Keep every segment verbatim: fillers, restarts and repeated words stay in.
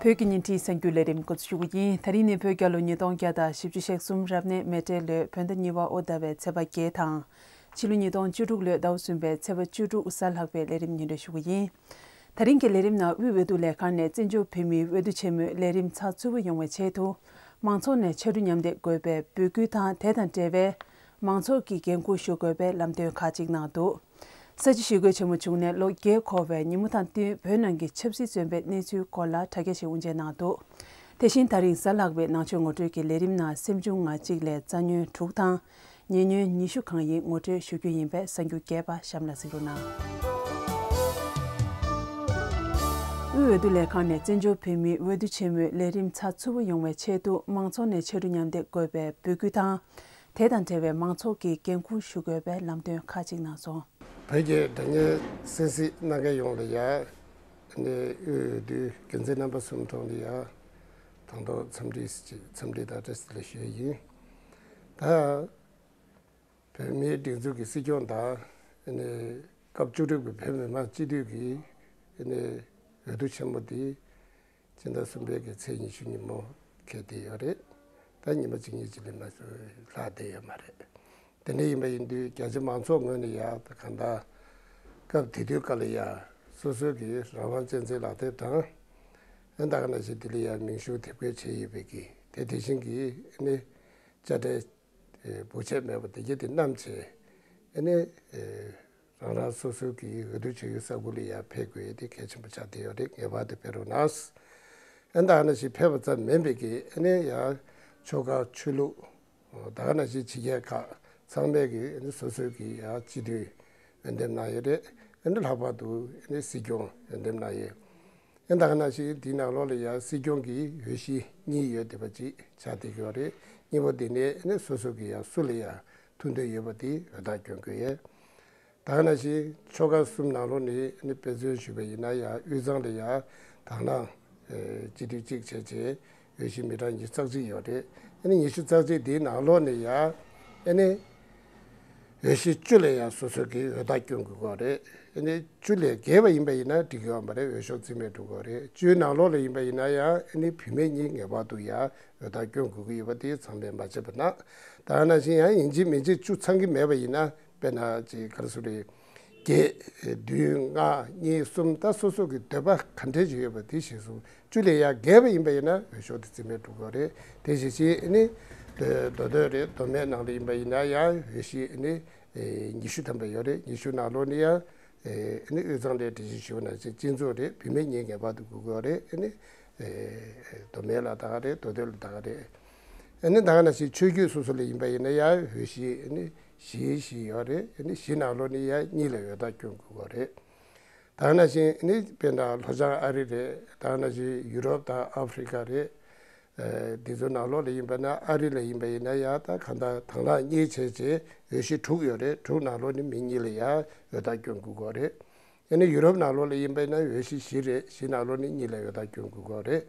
བོད་ཀྱི་ཉིན་རེའི་གསར་འགྱུར་ལས་རིམ་འགོ་འཛུགས་ཞུ་གི་ཡིན། ད་རིང་ནི་བོད་རྒྱལ་ལོ་ཉིས་སྟོང་བརྒྱ་དང་བཞི་བཅུ་ཞེ་གསུམ་རབ་གནས་མེ་སྤྲེལ་ལོའི་བོད་ཟླ་གཉིས་པ་དབོ་ཟླ་བའི་ཚེས་པ་བརྒྱད་དང་། ཕྱི་ལོ་ཉིས་སྟོང་བཅུ་དྲུག་ལོའི་ཟླ་བ་གསུམ་པའི་ཚེས་པ་བཅུ་དྲུག་གཟའ་ལྷག་པའི་ལས་རིམ་སྙན་སྒྲོན་ཞུ་གི་ཡིན། ད་རིང་གི་ལས་རིམ་ནང་དབུས་འོས་བསྡུ་ལས་ཁང་ནས་བཙན་བྱོལ་བོད་མིའི་འོས་བསྡུ་ཆེན་མོའི་ལས་རིམ་ཚགས་ཚུད་པོ་ཡོང་བའི་ཆེད་དུ། མང་ཚོགས་ནས་ཕྱར་གྲུ་མཉམ་འདེགས་དགོས་པའི་འབོད་སྐུལ་དང་དེ་དང་འབྲེལ་བའི་མང་ཚོགས་ཀྱིས་འགན་འཁུར་ཞུ་དགོས་པའི་ལམ་སྟོན་ཁག་ཅིག་གནང་འདུག་ས་བྱི་ཞི་རྒོལ་ཆེན་མོ་བྱུང་ནས་ལོ་བརྒྱད་འཁོར་བའི་ཉིན་མོ་དང་བསྟུན་བོད་ནང་གི་ཆབ་སྲིད་བཙོན་པའི་གནས་ཚུལ་སྐོར་ལ་དྲ་རྒྱ་ཞིག་དབུ་འབྱེད་གནང་འདུག་དེ་བཞིན་ད་རིང་གཟའ་ལྷག་པའི་ནང་ཆོས་ངོ་སྤྲོད་ཀྱི་ལས་རིམ་ནང་སེམས་ཆུང་ང་གཅིག་ལས་རྩ་ཉོན་དྲུག་དང་། ཉེ་ཉོན་ཉི་ཤུ་གང་ཡིན་ངོ་སྤྲོད་ཞུ་རྒྱུ་ཡིན་པས་གསར་འགྱུར་རྒྱས་པ་གཤམ་ལ་གཟིགས་རོགས་གནང་། དབུས་འོས་བསྡུ་ལས་ཁང་ནས་བཙན་བྱོལ་བོད་མིའི་འོས་བསྡུ་ཆེན་མོའི་ལས་རིམ་ཚགས་ཚུད་པོ་ཡོང་བའི་ཆེད་དུ་མང་ཚོགས་ནས་ཕྱར་གྲུ་མཉམ་འདེགས་དགོས་པའི་འབོད་སྐུལ་དང་། དེ་དང་འབྲེལ་བའི་མང་ཚོགས་ཀྱིས་འགན་འཁུར་ཞུ་དགོས་པའི་ལམ་སྟོན་ཁག་ཅིག་གནང་སོང་། བོད་ཀྱི་དྲ་བརྙན་གསན་གཟིགས་གནང་མཁན་ཡོངས་ལ་ཡ། ནས་དབུས་འོས་བསྡུའི་འགན་འཛིན་རྣམ་པ་གསུམ་ཐོག་ནས་ཡ། དང་ཐོག་འཚམས་འདྲི་ཅིག་འཚམས་འདྲི་དང་བཀྲ་ཤིས་བདེ་ལེགས་ཞུ་ཡི་ཡིན། ད། བོད་མིའི་སྒྲིག་འཛུགས་ཀྱི་སྲིད་སྐྱོང་དང་། ནས་སྐབས་བཅུ་དྲུག་པའི་བོད་མི་མང་སྤྱི་འཐུས་ཀྱི་ནས་འོས་བསྡུ་ཆེན་མོ་དེ་སྤྱི་ཟླ་གསུམ་པའི་གི་ཚེས་ཉི་ཤུ་ཉིན་མོ་འཁེལ་བསྡད་ཡོད་རེད། ད་ཉི་མ་གཅིག་གཉིས་ཅིག་ལས་མ་ལྷག་བསྡད་ཡོད་མ་རེད། དེ་འདྲ་ཡིན་པ་ཡིན་དུས་རྒྱ་ཆེ་མང་ཚོགས་ངོས་ནས་ཡ་གང་ལྟར་སྐབས་དེ་དུས་སྐབས་ལ་ཡ་སོ་སོའི་གི་རང་དབང་གཅེས་འཛིན་ལག་དེབ་དང་། ཨ་ད་ག་ནང་བཞིན་དེ་ལ་ཡ་མིང་གཞུང་དེབ་སྐྱེལ་བྱས་ཡོད་པའི་གི་དེ་དེ་བཞིན་གི་ནི་དཔྱ་ཁྲལ་འབོར་ཆད་མེད་པ་དེ་གྱད་དེ་བསྣམས་བྱས། ཨ་ནི་རང་རང་སོ་སོའི་གི་འོས་བསྡུ་བྱ་ཡུལ་ས་ཁུལ་ལ་ཡ་ཕེབས་དགོས་དེ་གལ་ཆེན་པོ་ཆགས་བསྡད་ཡོད་རེད། ངེས་པར་དུ་ཕེབས་རོགས་གནང་། ཨ་ད་ག་ནང་བཞིན་ཕེབས་པ་ཙམ་མིན་པའི་གི་ཨ་ནི་ཡ་ཆོལ་ཁ་ཆོས་ལུགས་ད་ག་ནང་བཞིན་ཕྱི་རྒྱལ་ཁག་ཚང་མས་ཀྱི་ཨ་ནི་སོ་སོའི་གི་ཡ་སྤྱི་འཐུས་འོས་འདེམས་གནང་ཡོད་རེད། ཨ་ནི་ལྷག་པར་དུ་ཨ་ནི་སྲིད་སྐྱོང་འོས་འདེམས་གནང་ཡོད། ཨ་ད་ག་ནང་བཞིན་དེའི་ནང་ལོགས་ལ་ཡ་སྲིད་སྐྱོང་གི་འོས་གཞི་གཉིས་ཡོད་བསྡད་པ་ཅིག་ཆགས་བསྡད་ཀྱི་ཡོད་རེད། གཉིས་པོ་དེ་ནས་ཨ་ནི་སོ་སོ་གི་ཡ་སུ་ལ་ཡ་ཐུགས་འདོད་ཡོད་པ་དེ་འོས་རྟགས་སྐྱོན་དགོས་ཡོད། ད་ག་ནང་བཞིན་ཆོལ་ཁ་གསུམ་ནང་ལོགས་ནས་ནི་དཔེ་མཚོན་ཞུས་པ་ཡིན་ན་ཡང་དབུས་གཙང་ལ་ཡང་དང་བླངས་སྤྱི་འཐུས་གཅིག་བྱས་བྱས་འོས་གཞི་མི་གྲངས་ཉི་ཤུ་རྩ་གཅིག་ཡོད་རེད། ཨ་ནི་ཉི་ཤུ་རྩ་གཅིག་དེའི་ནང་ལོགས་ནས་ཡང་ཨ་ནི་འོས་གཞི་བཅུ་ལ་ཡང་སོ་སོ་གི་འོས་རྟགས་སྐྱོན་དགོས་ཀྱི་རེད། ཨ་ནི་བཅུ་ལས་བརྒལ་བ་ཡིན་པ་ཡིན་ན་འགྲིག་གི་ཡོད་མ་རེད། འོས་ཤོག་རྩིས་མེད་འགྲོ་གི་རེད། བཅུའི་ནང་ལོགས་ལ་ཡིན་པ་ཡིན་ན་ཡང་ཨ་ནི་བུད་མེད་གཉིས་ངེས་པར་དུ་ཡང་འོས་རྟགས་སྐྱོན་དགོས་ཀྱི་ཡོད་པ་དེ་ཚང་མས་མ་བརྗེད་པ་གནང་། ད་ག་ནང་བཞིན་ཡང་ཡིན་གཅིག་མིན་གཅིག་བཅུ་ཚང་གི་མེད་པ་ཡིན་ན། དཔེར་ན་ཅིག་ག་རེ་ཟེར་དགོས་རེད། བརྒྱད། བདུན། ལྔ། གཉིས། གསུམ། ད་སོ་སོ་གི་འདོད་པ་ག་འདྲས་ཅིག་ཡོད་པ་དེ་གཞིར་བཟུང་བཅུ་ལས་ཡར་བརྒལ་བ་ཡིན་པ་ཡིན་ན་འོས་ཤོག་དེ་རྩིས་མེད་འགྲོ་གི་རེད། དེ་བཞིན་ཅིག་ནི་མདོ་སྟོད་རེད། མདོ་སྨད་ནང་ལ་ཡིན་པ་ཡིན་ན་ཡང་འོས་གཞི་ནི་ཉི་ཤུ་ཐམ་པ་ཡོད་རེད། ཉི་ཤུ་ནང་ལོགས་ནི་ཡང་ནི་དབུས་གཙང་ལ་འགྲེལ་བཤད་ཞུས་པ་ནང་བཞིན་སྤྱི་ཚོགས་རེད། བུད་མེད་གཉིས་ངེས་པར་དུ་དགོས་ཀྱི་རེད། ནི་མདོ་སྨད་ལ་ད་ག་རེད། མདོ་སྟོད་ལ་ད་ག་རེད། ཨ་ནི་ད་ག་ནང་བཞིན་ཆོས་བརྒྱུད་སོ་སོ་ལ་ཡིན་པ་ཡིན་ན་ཡང་འོས་གཞི་ཨ་ནི་བཞི་བཞི་ཡོད་རེད། ཨ་ནི་བཞི་ནང་ལོགས་ནས་ཡང་གཉིས་ལ་འོས་རྟགས་སྐྱོན་དགོས་ཀྱི་རེད། ད་ག་ནང་བཞིན་ཨ་ནི་དཔེར་ན་ལྷོ་བྱང་ཨ་རི་རེད། ད་ག་ནང་བཞིན་ཡུ་རོབ་དང་ཨ་ཧྥེ་རི་ཁ་རེད། ཨ་འདི་ཚོ་ནང་ལོགས་ལ་ཡིན་པ་ན་ཨ་རི་ལ་ཡིན་པ་ཡིན་ན་ཡང་ད་གང་ལྟར་དང་བླངས་གཉིས་བྱས་བྱས་འོས་གཞི་དྲུག་ཡོད་རེད། དྲུག་ནང་ལོགས་ནས་མི་གཉིས་ལ་ཡང་འོས་རྟགས་སྐྱོན་དགོས་ཀྱི་རེད། ཨ་ནི་ཡུ་རོབ་ནང་ལོགས་ལ་ཡིན་པ་ཡིན་ན་འོས་གཞི་བཞི་རེད། བཞི་ནང་ལོགས་ནས་གཉིས་ལ་འོས་རྟགས་སྐྱོན་དགོས་ཀྱི་རེད།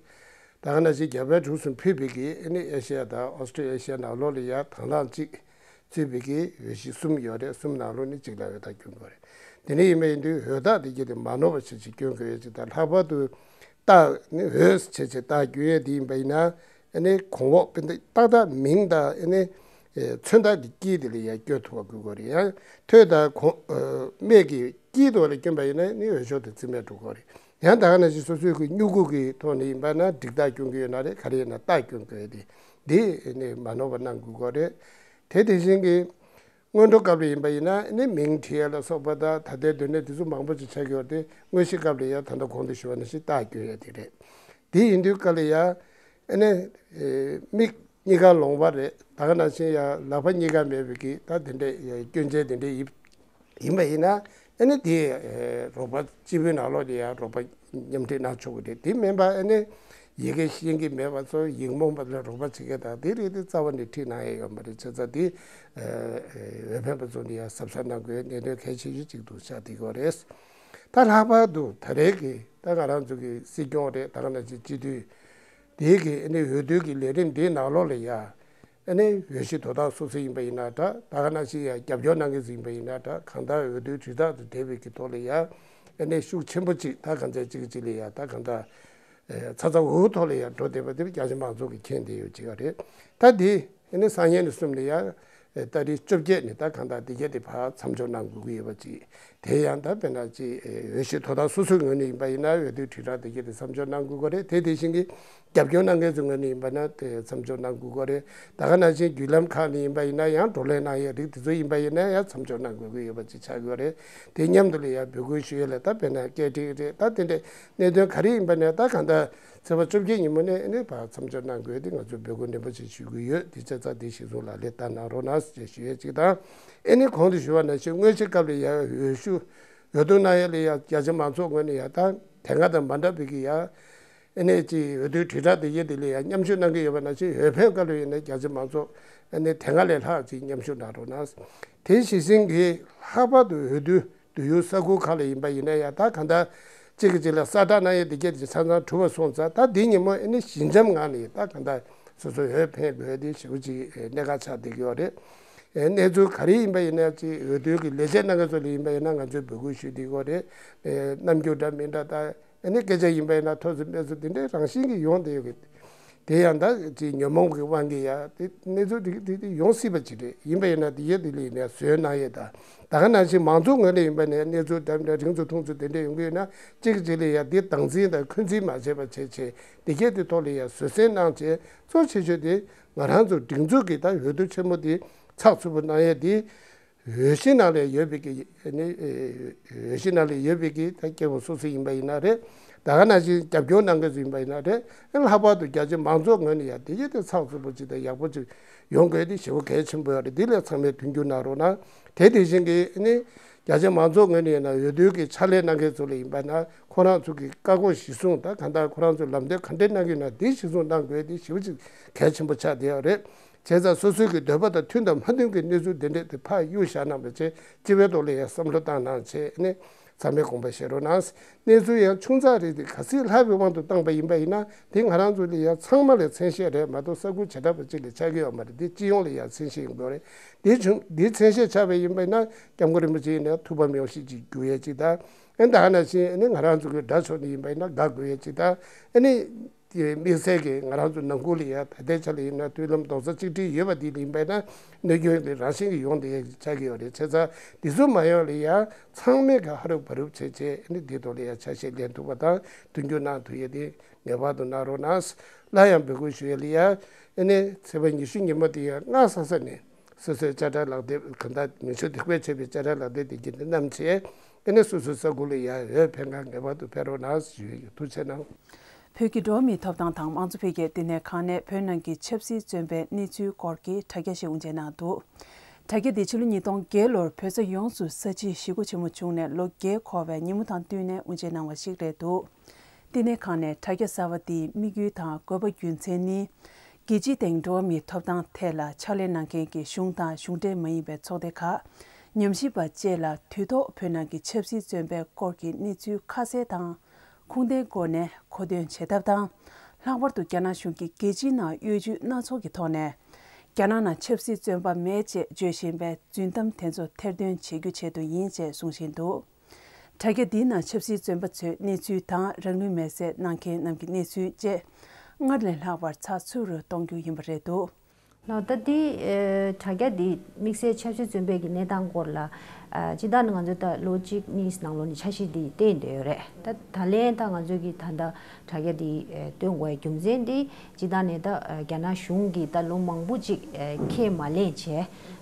ད་ག་ནང་བཞིན་རྒྱ་བལ་འབྲུག་གསུམ་ཕུད་པའི་གི་ཨ་ནི་ཨེ་ཤེ་ཡ་དང་ཨོ་སི་ཀྲི་ཨེ་ཤེ་ཡ་ནང་ལོགས་ལ་ཡང་དང་བླངས་གཅིག་ཚུད་པའི་གི་འོས་གཞི་གསུམ་ཡོད་རེད། གསུམ་ནང་ལོགས་ནས་གཅིག་ལ་འོས་རྟགས་སྐྱོན་དགོས་རེད། དེ་འདྲ་ཡིན་པ་ཡིན་དུས་འོས་རྟགས་དེ་གྱད་དེ་མ་ནོར་བ་བྱས་བྱས་སྐྱོན་དགོས་ཡོད་ཅིག་དང་། ལྷག་པར་དུ་རྟགས་ནི་འོས་བྱས་བྱས་རྟགས་སྐྱོན་ཡས་དེ་ཡིན་པ་ཡིན་ན་ཨ་ནི་གོང་འོག་དཔེར་ན་ཏག་ཏག་མིང་དང་ཨ་ནི་ཚོན་རྟགས་ཀྱི་དཀྱིལ་དེ་ལ་ཡང་སྐྱོན་ཐུབ་པ་དགོས་ཀྱི་རེད། ཡང་ཐོད་དང་གོང་སྨད་ཀྱི་དཀྱིལ་དུ་ལ་སྐྱོན་པ་ཡིན་ན་ནི་འོས་ཤོག་དེ་རྩིས་མེད་འགྲོ་གི་རེད། ཡང་ད་ག་ནང་བཞིན་སོ་སོའི་གི་སྨྱུ་གུ་གི་ཐོག་ནས་ཡིན་པ་ན་འགྲིག་རྟགས་སྐྱོན་གྱི་ཡོད་ན་རེད། ག་རེ་ཡིན་ན་རྟགས་སྐྱོན་དགོས་ཡོད་དེ་འདི་ནི་མ་ནོར་བ་གནང་དགོས་ཀྱི་རེད། དེ་དེ་བཞིན་གྱི་སྔོན་འགྲོ་སྐབས་ལ་ཡིན་པ་ཡིན་ན་ནི་མིང་བྲིས་ཡ་ལ་སོགས་པ་དང་ད་ལྟའི་སྡོད་གནས་དེ་ཚོ་མང་པོ་ཅིག་ཆགས་ཀྱི་ཡོད་དེ། དངོས་གཞི་སྐབས་ལ་ཡང་ད་ལྟ་གོང་དུ་ཞུས་པ་ནང་བཞིན་རྟགས་སྐྱོན་ཡ་དེ་རེད། དེ་ཡིན་དུས་སྐབས་ལ་ཡང་ཨ་ནི་མིག་གཉིས་ཀ་ལོང་བ་རེད། ད་ག་ནང་བཞིན་ཡང་ལག་པ་གཉིས་ཀ་མེད་པའི་གི་ད་དེ་འདྲའི་སྐྱོན་ཅན་དེ་འདྲའི་ཡིན་ཡིན་པ་ཡིན་ན་ཨ་ནི་དེ་རོགས་པ་སྤྱི་པའི་ནང་ལོགས་ལ་ཡང་རོགས་པ་མཉམ་འབྲེལ་གནང་ཆོག་གི་རེད། དེ་མིན་པ་ཨ་ནི་ཡི་གེ་ཤེས་ཀྱི་མེད་པ་ཚོ་ཡིག་རྨོངས་པ་ལ་རོགས་པ་བྱེད་མཁན་དང་དེ་རིགས་དེ་རྩ་བ་ནས་ཁྲིད་གནང་ཡས་ཡོད་མ་རེད། བྱས་ཙང་དེ་འོས་འཕེན་པ་ཚོ་ནས་ཡང་གཟབ་གཟབ་གནང་དགོས་གནད་དོན་གལ་ཆེ་ཤོས་གཅིག་ཏུ་ཆགས་བསྡད་ཡོད་རེད། ད་ལྷག་པར་དུ་ད་རེས་ཀྱི་ད་ང་རང་ཚོ་གི་སྲིད་སྐྱོང་རེད། ད་ག་ནང་བཞིན་སྤྱི་འཐུས་དེའི་གི་ཨ་ནི་འོས་བསྡུ་གི་ལས་རིམ་དེའི་ནང་ལོགས་ལ་ཡ་ཨ་ནི་འོས་གཞི་དོ་བདག་སོ་སོ་ཡིན་པ་ཡིན་ན་འདྲ། ད་ག་ནང་བཞིན་ཡ་རྒྱབ་སྐྱོར་གནང་མཁན་ཚོ་ཡིན་པ་ཡིན་ན་འདྲ། གང་ལྟར་འོས་བསྡུའི་དྲིལ་བསྒྲགས་དང་འབྲེལ་བའི་གི་ཐོག་ལ་ཡ་ཨ་ནི་ཤུགས་ཆེན་པོ་གཅིག་ད་གང་ཚ་གཅིག་གཅིག་ལ་ཡ་ད་གང་ལྟར་ ཚ་ཚ་འུར་འུར་ཐོག་ལ་ཡང་འགྲོ་བསྡད་པ་དེ་རྒྱ་ཆེ་མང་ཚོགས་ཀྱིས་མཁྱེན་བསྡད་ཡོད་ཅིག་རེད། ད་འདི་ཨ་ནི་སང་ཉིན་ནས་གསུམ་ལ་ཡང་ཏ་རིག་བཅོ་བརྒྱད་ནས་ད་གང་ལྟར་འདི་ག་དེ་ཕར་མཚམས་འཇོག་གནང་དགོས་ཀྱི་ཡོད་པ་ཅིག་དེ་ཡང་ད་དཔེར་ན་ཅིག་འོས་གཞི་དོ་བདག་སོ་སོའི་ངོས་ནས་ཡིན་པ་ཡིན་ན་འོས་བསྡུའི་དྲིལ་བསྒྲགས་འདི་ག་དེ་མཚམས་འཇོག་གནང་དགོས་ཀྱི་རེད། དེ་དེ་བཞིན་གྱི་རྒྱབ་སྐྱོར་གནང་མཁན་ཚོའི་ངོས་ནས་ཡིན་པ་ན་དེ་མཚམས་འཇོག་གནང་དགོས་ཀྱི་རེད། ད་ག་ནང་བཞིན་བརྒྱུད་ལམ་ཁག་ནས་ཡིན་པ་ཡིན་ན་ཡང་བགྲོ་གླེང་གནང་ཡས་རིགས་དེ་ཚོ་ཡིན་པ་ཡིན་ན་ཡང་མཚམས་འཇོག་གནང་དགོས་ཀྱི་ཡོད་པ་ཅིག་ཆགས་ཀྱི་ཡོད་རེད། དེ་མཉམ་དུ་ལ་ཡང་འབོད་སྐུལ་ཞུ་ཡས་ལ་ད་དཔེར་ན་སྐད་འཕྲིན་རེད། ད་དེ་འདྲའི་གནད་དོན་ག་རེ་ཡིན་པ་ནས་ད་གང་ལྟར་ཚེས་པ་བཅོ་བརྒྱད་ཉིན་མོ་ནས་ཨ་ནི་ཕར་མཚམས་འཇོག་གནང་དགོས་དེ་ང་ཚོས་འབོད་སྐུལ་ནན་པོ་ཞིག་ཞུ་གི་ཡོད། དེ་བྱས་ཙང་དེ་གཞིར་བཟུང་ལག་ལེན་བསྟར་གནང་རོགས་གནང་ཞེས་ཞུ་ཡས་གཅིག་དང་། ཨ་ནི་གོང་དུ་ཞུས་པ་ནང་བཞིན་སྔོན་ཆད་སྐབས་ལ་ཡང་འོས་ཤོག་འོས་བསྡུ་གནང་ཡས་ལ་ཡང་རྒྱ་ཆེ་མང་ཚོགས་ངོས་ནས་ཡང་ད་དེ་སྔ་དང་མ་འདྲ་བའི་གི་ཡང་ཨ་ནི་ཅིག་འོས་བསྡུའི་དྲིལ་བསྒྲགས་དེ་ཡས་དེ་ལ་ཡང་མཉམ་ཞུགས་གནང་གི་ཡོད་པ་ནང་བཞིན་འོས་འཕེན་སྐབས་ལ་ཡིན་ན་རྒྱ་ཆེ་མང་ཚོགས་ཨ་ནི་དེ་སྔ་ལས་ལྷག་ཅིག་མཉམ་ཞུགས་གནང་རོགས་གནང་། དེ་གཞི་བཞིན་གྱི་ལྷག་པར་དུ་འོས་བསྡུ་བསྡུ་ཡུལ་ས་ཁུལ་ཁག་ལ་ཡིན་པ་ཡིན་ན་ཡང་ད་གང་ལྟར་གཅིག་གིས་གཅིག་ལ་གསལ་བསྒྲགས་གནང་ཡས་དེ་གས་དེ་ཆ་ཚང་གྲུབ་པ་སོང་ཙང་ད་འདི་ཉིན་མོ་ཨ་ནི་ཞི་འཇམ་ངང་ནས་ད་གང་ལྟར་སོ་སོ་འོས་འཕེན་དགོས་དེ་ཞེ་པོ་ཅིག་གནད་འགག་ཆགས་བསྡད་ཀྱི་ཡོད་རེད། གནས་ཚུལ་ག་རེ་ཡིན་པ་ཡིན་ན་ཅིག་འོས་བསྡུའི་གི་ལས་བྱེད་གནང་མཁན་ཚོ་ལ་ཡིན་པ་ཡིན་ན་ང་ཚོས་འབོད་སྐུལ་ཞུས་བསྡད་ཀྱི་ཡོད་རེད། རྣམ་འགྱུར་འདྲ་མི་འདྲ་ད་ཨ་ནི་སྐད་ཆ་ཡིན་པ་ཡིན་ན་ཐོས་ཚོད་སྨྲས་ཚོད་དེ་འདྲའི་རང་བཞིན་གྱིས་ཡོང་བསྡད་ཡོད་གི། དེ་ཡང་ད་ཅིག་ཉོན་མོངས་ཀྱི་དབང་གིས་ཡང་དེ་གནས་ཚུལ་དེ་དེ་དེ་ཡོང་སྲིད་པ་ཅིག་རེད། ཡིན་པ་ཡིན་ན་དེ་ཡས་དེ་ལས་ནས་བཟོས་གནང་ཡས་དང་ད་ག་ནང་བཞིན་མང་ཚོགས་ངོས་ནས་ཡིན་པ་ནས་གནས་ཚུལ་འདྲ་མི་འདྲ་རིང་ཚོ་ཐུང་ཚོ་དེ་འདྲ་ཡོང་གི་ཡོད་ན་གཅིག་གིས་གཅིག་ལ་ཡང་དེ་སྟངས་འཛིན་དང་འཁོན་འཛིན་མ་བྱས་པ་བྱས་བྱས་དེ་གས་དེ་ཐོག་ལ་ཡང་བཟོད་བསྲན་གནང་བྱས་གཙོ་ཆེ་ཤོས་དེ་ང་རང་ཚོ་སྒྲིག་འཛུགས་ཀྱི་ད་འོས་བསྡུ་ཆེན་མོ་དེ་ཚགས་ཚུད་པོ་གནང་ཡས་དེ། འོས་གཞི་ནང་ལ་ཡོད་པའི་གི་ནི་འོས་གཞི་ནང་ལ་ཡོད་པའི་གི་ད་སྐྱེ་བོ་སོ་སོ་ཡིན་པ་ཡིན་ན་རེད། ད་ག་ནང་བཞིན་རྒྱབ་སྐྱོར་གནང་མཁན་ཚོ་ཡིན་པ་ཡིན་ན་རེད། ལྷག་པར་དུ་རྒྱ་ཆེ་མང་ཚོགས་ངོས་ནས་ཡང་དེ་གི་དེ་ཚགས་ཚུད་པོ་ཅིག་དང་ཡག་པོ་ཅིག་ཡོང་དགོས་དེ་ཞེ་པོ་གལ་ཆེན་པོ་ཡོད་རེད། དེ་ལ་ཚང་མས་མཐུན་འགྱུར་གནང་རོགས་གནང་། དེ་དེ་བཞིན་གི་ནི་རྒྱ་ཆེ་མང་ཚོགས་ངོས་ནས་ཡིན་ན་འོས་བསྡུའི་གི་ཕྱག་ལས་གནང་མཁན་ཚོ་ལ་ཡིན་པ་ན་ཁོ་རང་ཚོ་གི་བཀའ་བསྒོ་གཞི་བཟུང་དང་གང་ལྟར་ཁོ་རང་ཚོ་ལམ་སྟོན་ག་འདྲས་གནང་གི་ཡོད་ན་དེ་གཞི་བཟུང་གནང་དགོས་དེ་ཞེ་པོ་ཅིག་གལ་ཆེན་པོ་ཆགས་བསྡད་ཡོད་རེད། བྱས་ཙང་སོ་སོའི་གི་འདོད་པ་དང་མཐུན་དང་མ་མཐུན་གྱི་གནས་ཚུལ་དེ་འདྲས་དེ་ཕར་གཡུག་བཞག་གནང་བ་བྱས་སྤྱི་པའི་ཐོག་ལ་ཡང་བསམ་བློ་བཏང་གནང་བྱས་ནས་ཚང་མས་དགོངས་པ་བཞེས་རོགས་གནང་། གནས་ཚུལ་ཡང་ཆུང་ཙག་རེད་དེ་ག་ཚོད་ལྷག་པའི་དབང་དུ་བཏང་པ་ཡིན་པ་ཡིན་ན་དེ་ང་རང་ཚོ་ལ་ཡང་ཚང་མ་ལ་མཚན་ཤས་རེད་མ་གཏོགས་ས་ཁུལ་བྱེ་བྲག་པ་གཅིག་ལ་ཆགས་ཀྱི་ཡོད་མ་རེད། དེ་སྤྱི་ཡོངས་ལ་ཡང་མཚན་ཤས་ཡིན་དགོས་རེད། དེ་བྱུང་དེ་མཚན་ཤས་ཆགས་པ་ཡིན་པ་ཡིན་ན་སྐྱབས་མགོན་རིན་པོ་ཆེ་ཡིན་ན་ཐུགས་ཕམ་ཡོང་གཞི་ཅིག་འགྱུར་ཡས་ཅིག་དང་ཨེ་ད་ག་ནང་བཞིན་ཨ་ནི་ང་རང་ཚོ་གི་དགྲ་ཕྱོགས་ནས་ཡིན་པ་ཡིན་ན་དགའ་དགོས་ཡས་ཅིག་དང་ཨ་ནི། དེ་དམིགས་བསལ་གྱིས་ང་རང་ཚོ་ནང་ཁུལ་ལ་ཡང་ད་ལྟའི་ཆ་ལ་ཡིན་ན་མཐུན་ལམ་རྡོག་རྩ་གཅིག་སྒྲིལ་ཡོད་པ་འདི་ལ་ཡིན་པས་ན་གནོད་སྐྱོན་གྱི་རང་བཞིན་གྱིས་ཡོང་བསྡད་ཡག་ཆགས་ཀྱི་ཡོད་རེད། བྱས་ཙང་འདི་ཚོ་མ་ཡོང་ལ་ཡང་ཚང་མས་ཀྱི་ཧ་རུབ་བ་རུབ་བྱས་བྱས་ཨ་ནི་འདི་ཐོག་ལ་ཡང་ཆ་ཤས་ལེན་ཐུབ་པ་དང་མཐུན་འགྱུར་གནང་ཐུབ་ཡས་དེ་ངེས་པར་དུ་གནང་རོགས་གནང་། སླར་ཡང་འབོད་སྐུལ་ཞུ་ཡས་ལ་ཡང་ཨ་ནི་ཚེས་པ་ཉི་ཤུ་ཉིན་མོ་དེ་ཡང་སྔ་ས་ས་ནས། སོ་སོའི་དཔྱ་ཁྲལ་ལག་དེབ་གང་ལྟར་མི་ཆོས་དེ་བས་ཆེ་བའི་དཔྱ་ཁྲལ་ལག་དེབ་དེ་གྱིས་བསྣམས་བྱས་ཨ་ནི་སོ་སོའི་ས་ཁུལ་ལ་ཡང་འོས་འཕེན་གར་ངེས་པར་དུ་ཕེབས་རོགས་གནང་ཞུ་ཡི་ཡོད། ཐུགས་རྗེ་གནང་། བོད་ཀྱི་འགྲོ་བ་མིའི་ཐོབ་ཐང་དང་དམངས་གཙོ་འཕེལ་རྒྱས་ལྟེ་གནས་ཁང་ནས་བོད་ནང་གི་ཆབ་སྲིད་བཙོན་པའི་གནས་ཚུལ་སྐོར་གྱི་དྲ་རྒྱ་ཞིག་དབུ་འབྱེད་གནང་འདུག་དྲ་རྒྱ་འདི་ཕྱི་ལོ་ཉིས་སྟོང་བརྒྱད་ལོར་བོད་ས་ཡོངས་སུ་ས་བྱི་ཞི་རྒོལ་ཆེན་མོ་བྱུང་ནས་ལོ་བརྒྱད་འཁོར་བའི་ཉིན་མོ་དང་བསྟུན་ནས་དབུ་འབྱེད་གནང་བ་ཞིག་རེད་འདུག་ལྟེ་གནས་ཁང་ནས་དྲ་རྒྱ་གསར་བ་འདིའི་དམིགས་ཡུལ་དང་དགོས་པ་རྒྱུ་མཚན་ནི། རྒྱལ་སྤྱིའི་སྟེང་འགྲོ་བ་མིའི་ཐོབ་ཐང་ཐད་ལ་ཕྱག་ལས་གནང་མཁན་གྱི་གཞུང་དང་གཞུང་འབྲེལ་མ་ཡིན་པའི་ཚོགས་སྡེ་ཁག་ཉམས་ཞིབ་པ་བཅས་ལ་དུས་ཐོག་བོད་ནང་གི་ཆབ་སྲིད་བཙོན་པའི་སྐོར་གྱི་གནས་ཚུལ་ཁ་གསལ་དང་ཁུངས་ལྡན་སྒོ་ནས་མཁོ་འདོན་བྱེད་ཐབས་དང་། ལྷག་པར་དུ་རྒྱ་ནག་གཞུང་གིས་རྒྱལ་སྤྱིའི་ནང་གཡོ་ཇུས་སྣ་ཚོགས་ཀྱི་ཐོག་ནས་རྒྱ་ནག་ནང་ཆབ་སྲིད་བཙོན་པ་མེད་ཅེས་བརྗོད་བཞིན་པའི་རྫུན་གཏམ་དེ་ཚོ་ཐེར་འདོན་བྱེད་རྒྱུ་ཆེད་དུ་ཡིན་ཅེས་གསུང་བཞིན་འདུག་དྲ་རྒྱ་འདིའི་ནང་ཆབ་སྲིད་བཙོན་པ་ཚོའི་གནས་ཚུལ་དང་རང་ལུས་མེར་སྲེག་གནང་མཁན་རྣམས་ཀྱི་གནས་ཚུལ་བཅས་སྔར་ལས་ལྷག་པར་ཚགས་ཚུད་རུ་གཏོང་རྒྱུ་ཡིན་པ་རེད་འདུག་ལགས། ད་འདི་ཨེ་དྲ་རྒྱ་འདི་དམིགས་བསལ་ཆབ་སྲིད་བཙོན་པའི་གི་གནས་སྟངས་སྐོར་ལ་ཨ་སྤྱིར་བཏང་ནི་ང་ཚོས་ད་ལོ་གཅིག་གཉིས་ནང་ལོགས་ནས་འཆར་གཞི་འདི་བཏིང་བསྡད་ཡོད་རེད། ད་ད་ལན་ད་ང་ཚོས་ཀྱི་ད་ལྟ་དྲ་རྒྱ་འདི་ཨེ་བཏོན་དགོས་རྒྱུ་མཚན་འདི་སྤྱིར་བཏང་ནས་ད་ཨེ་རྒྱ་ནག་གཞུང་གིས་ད་ལོ་མང་པོ་ཅིག་ཨེ་ཁས་མ་ལེན་བྱས་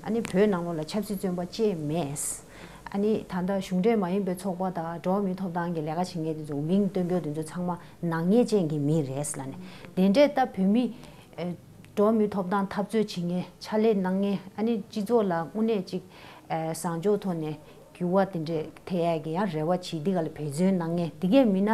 ཨ་ནི་བོད་ནང་ལོགས་ལ་ཆབ་སྲིད་བཙོན་པ་བཅད་མེད། ཨ་ནི་ད་ལྟ་གཞུང་འབྲེལ་མ་ཡིན་པའི་ཚོགས་པ་དང་འགྲོ་བ་མིའི་ཐོབ་ཐང་གི་ལས་ཀ་བྱེད་མཁན་དེ་ཚོ་མིང་བཏོན་རྒྱུ་དེ་ཚོ་ཚང་མ་ནག་ཉེས་ཅན་གྱི་མི་རེད་ལབ་ནས་དེ་འདྲས་ད་བོད་མི་ཨེ་འགྲོ་བ་མིའི་ཐོབ་ཐང་འཐབ་རྩོད་བྱེད་མཁན་ཕྱག་ལས་གནང་མཁན་ཨ་ནི་སྤྱི་ཚོགས་ལ་དངོས་གནས་ཅིག་ཨེ་བཟང་ཕྱོགས་ཐོག་ནས་འགྱུར་བ་དེ་འདྲས་ཐེབས་ཡག་གི་ཡང་རེ་བ་བྱེད་འདི་ག་ལ་འབད་བརྩོན་གནང་མཁན་དེ་གའི་མི་སྣ་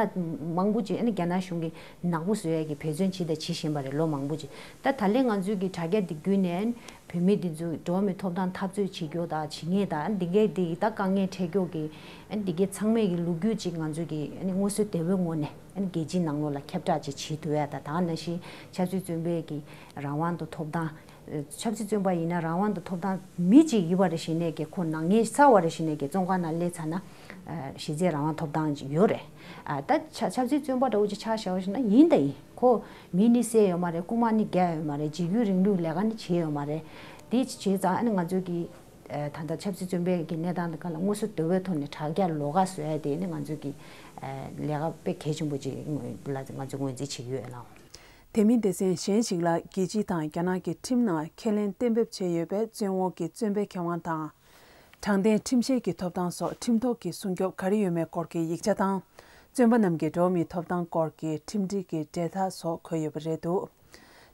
མང་པོ་ཅིག་ཨ་ནི་རྒྱ་ནག་གཞུང་གིས་ནག་པོ་བཟོ་ཡག་གི་འབད་བརྩོན་བྱེད་དང་བྱེད་བཞིན་པ་རེད་ལོ་མང་པོ་ཅིག་ད་ད་ལན་ང་ཚོའི་གི་དྲ་རྒྱ་འདི་བརྒྱུད་ནས་བོད་མི་འདི་ཚོ་འགྲོ་བ་མིའི་ཐོབ་ཐང་འཐབ་རྩོད་བྱེད་རྒྱུ་དང་བྱེད་མཁན་དང་འདི་གའི་འདི་ད་དཀའ་ངལ་འཕྲད་རྒྱུ་གི་འདི་གའི་ཚང་མས་གི་ལོ་རྒྱུས་ཅིག་ང་ཚོ་གི་དངོས་སུ་བདེ་བོའི་ངོ་ནས་ ཨ་ནི་རྒྱལ་སྤྱིའི་ནང་ལོགས་ལ་ཁྱབ་བསྒྲགས་ཅིག་བྱེད་ཐུབ་ཡ་དང་། ད་ག་ནང་བཞིན་ཆབ་སྲིད་བཙོན་པའི་གི་རང་དབང་དུ་ཐོབ་ཐང་། ཆབ་སྲིད་བཙོན་པ་ཡིན་ན་རང་དབང་དུ་ཐོབ་ཐང་མི་གཅིག་ཡོད་པ་རེད་ཞེས་ནས་ཀྱི་ཁོ་ནག་ཉེས་ཚར་བ་རེད་ཞེས་ནས་ཀྱི་བཙོན་ཁང་ནང་སླེབས་ཚར་ན་གཞི་རྩའི་རང་དབང་ཐོབ་ཐང་ཡོད་རེད། ད་ཆ་ཆབ་སྲིད་བཙོན་པ་འདྲ་བོ་ཅིག་ཆ་བཞག་པ་ཞིག་ན་ཡིན་ད་ཡིན། ཁོ་མི་ནི་བསད་ཡོད་མ་རེད། རྐུན་མ་ནི་བརྒྱབ་ཡོད་མ་རེད། འཇིགས་སྐུལ་རིང་ལུགས་ལས་ཀ་ནི་བྱས་ཡོད་མ་རེད། དེ་བྱས་ཙང་ཨ་ནི་ང་ཚོས་ཀྱི་ད་ལྟ་ཆབ་སྲིད་བཙོན་པའི་གི་གནས་སྟངས་དེ་ག་ལ་དངོས་སུ་དོལ་པོའི་ཐོག་ནས་དྲག་རྒྱག་ལོགས་ཀ་བཟོ་ཡ་དེ་ནི་ང་ཚོས་ཀྱི་ལས་ཀ་དཔེ་གལ་ཆེན་པོ་ཅིག་ལ་ང་ཚོས་ངོས་འཛིན་བྱེད་ཀྱི་ཡོད་ལགས། དེ་མིན་སྡེ་ཚན་གཞན་ཞིག་ལ་རྒྱལ་སྤྱི་དང་རྒྱ་ནག་གི་ཁྲིམས་ནང་ཁས་ལེན་གཏན་འབེབས་བྱས་ཡོད་པའི་བཙོན་འོག་གི་བཙོན་པའི་ཁེ་དབང་དང་། དྲང་བདེན་ཁྲིམས་བཤེར་གྱི་ཐོབ་ཐང་སོགས་ཁྲིམས་ཐོག་གི་སྲུང་སྐྱོབ་ག་རེ་ཡོད་མེད་སྐོར་གྱི་ཡིག་ཆ་དང་། བཙོན་པ་རྣམས་ཀྱི་འགྲོ་བ་མིའི་ཐོབ་ཐང་སྐོར་གྱི་ཁྲིམས་སྒྲིག་གི་འབྲེལ་ཐག་སོགས་འཁོད་ཡོད་པ་རེད་འདུག་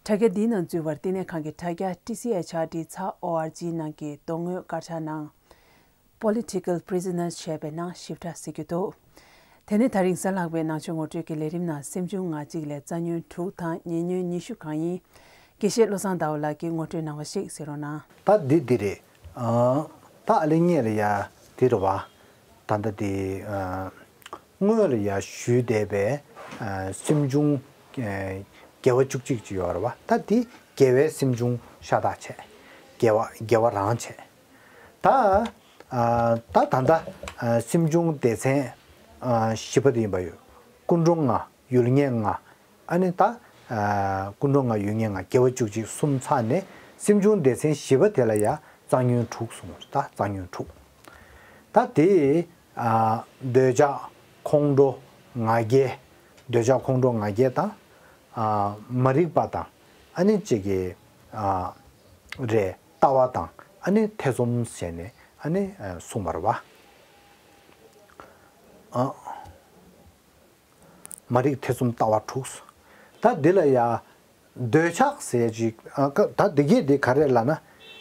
དྲ་རྒྱ་འདིའི་ནང་འཛུལ་བར་བསྟི་གནས་ཁང་གི་དྲ་རྒྱ་T C H R D dot O R G ནང་གི་རྡོག་ངོས་དཀར་ཆག་ནང་། Political Prisoners ཞེས་པའི་ནང་ཞིབ་ཕྲ་གཟིགས་རྒྱུ་འདུག་དེ་ནས་ད་རིང་གཟའ་ལྷག་པའི་ནང་ཆོས་ངོ་སྤྲོད་ཀྱི་ལས་རིམ་ནང་སེམས་བྱུང་ང་གཅིག་ལས་རྩ་ཉོན་དྲུག་དང་ཉེ་ཉོན་ཉི་ཤུ་གང་ཡིན། དགེ་བཤེས་བློ་བཟང་ཟླ་བ་ལགས་ཀྱིས་ངོ་སྤྲོད་གནང་བ་ཞིག་གཟིགས་རོགས་གནང་། ད་འདི་འདི་རེད། ཨ། ད་ཨ་ལེ་ངེད་ལ་ཡ་འདི་རེད་བ། ད་ལྟ་འདི་ཨ། སྔོན་ལ་ཡ་ཞུས་བསྡད་པའི་ཨ། སེམས་བྱུང་ཨ། དགེ་བ་བཅུ་གཅིག་ཅིག་ཡོད་རེད་བ། ད་འདི་དགེ་བའི་སེམས་བྱུང་ཤ་སྟག་བྱས། དགེ་བ་དགེ་བ་རང་བྱས། ད་ཨ། ད་ད་ལྟ་ཨ། སེམས་བྱུང་སྡེ་ཚན་ཨ། བཞི་པ་དེ་ཡིན་པ་ཡོད། ཀུན་འགྲོ་ལྔ། ཡུལ་ངེས་ལྔ། ཨ་ནི་ད། ཨ། ཀུན་འགྲོ་ལྔ་ཡུལ་ངེས་ལྔ་དགེ་བ་བཅུ་གཅིག་གསུམ་ཚར་ནས་སེམས་བྱུང་སྡེ་ཚན་བཞི་པ་དེ་ལ་ཡ་རྩ་ཉོན་དྲུག་གསུངས། ད་རྩ་ཉོན་དྲུག་ད་དེ། ཨ། འདོད་ཆགས་ཁོང་ཁྲོ་ང་རྒྱལ། འདོད་ཆགས་ཁོང་ཁྲོ་ང་རྒྱལ་དང་། ཨ། མ་རིག་པ་དང་། ཨ་ནི་གཅིག་གི་ཨ། རེད། ལྟ་བ་དང་ཨ་ནི་ཐེ་ཚོམ་བྱས་ནས་ཨ་ནི་གསུངས་པ་རེད་བ། ཨ། མ་རིག་ཐེ་ཚོམ་ལྟ་བ་དྲུག་ད་འདི་ལ་ཡ། འདོད་ཆགས་ཟེར་ཅིག་ཨ། ཀ་ད་འདི་གས་འདི་ག་རེ་ལབ་ན།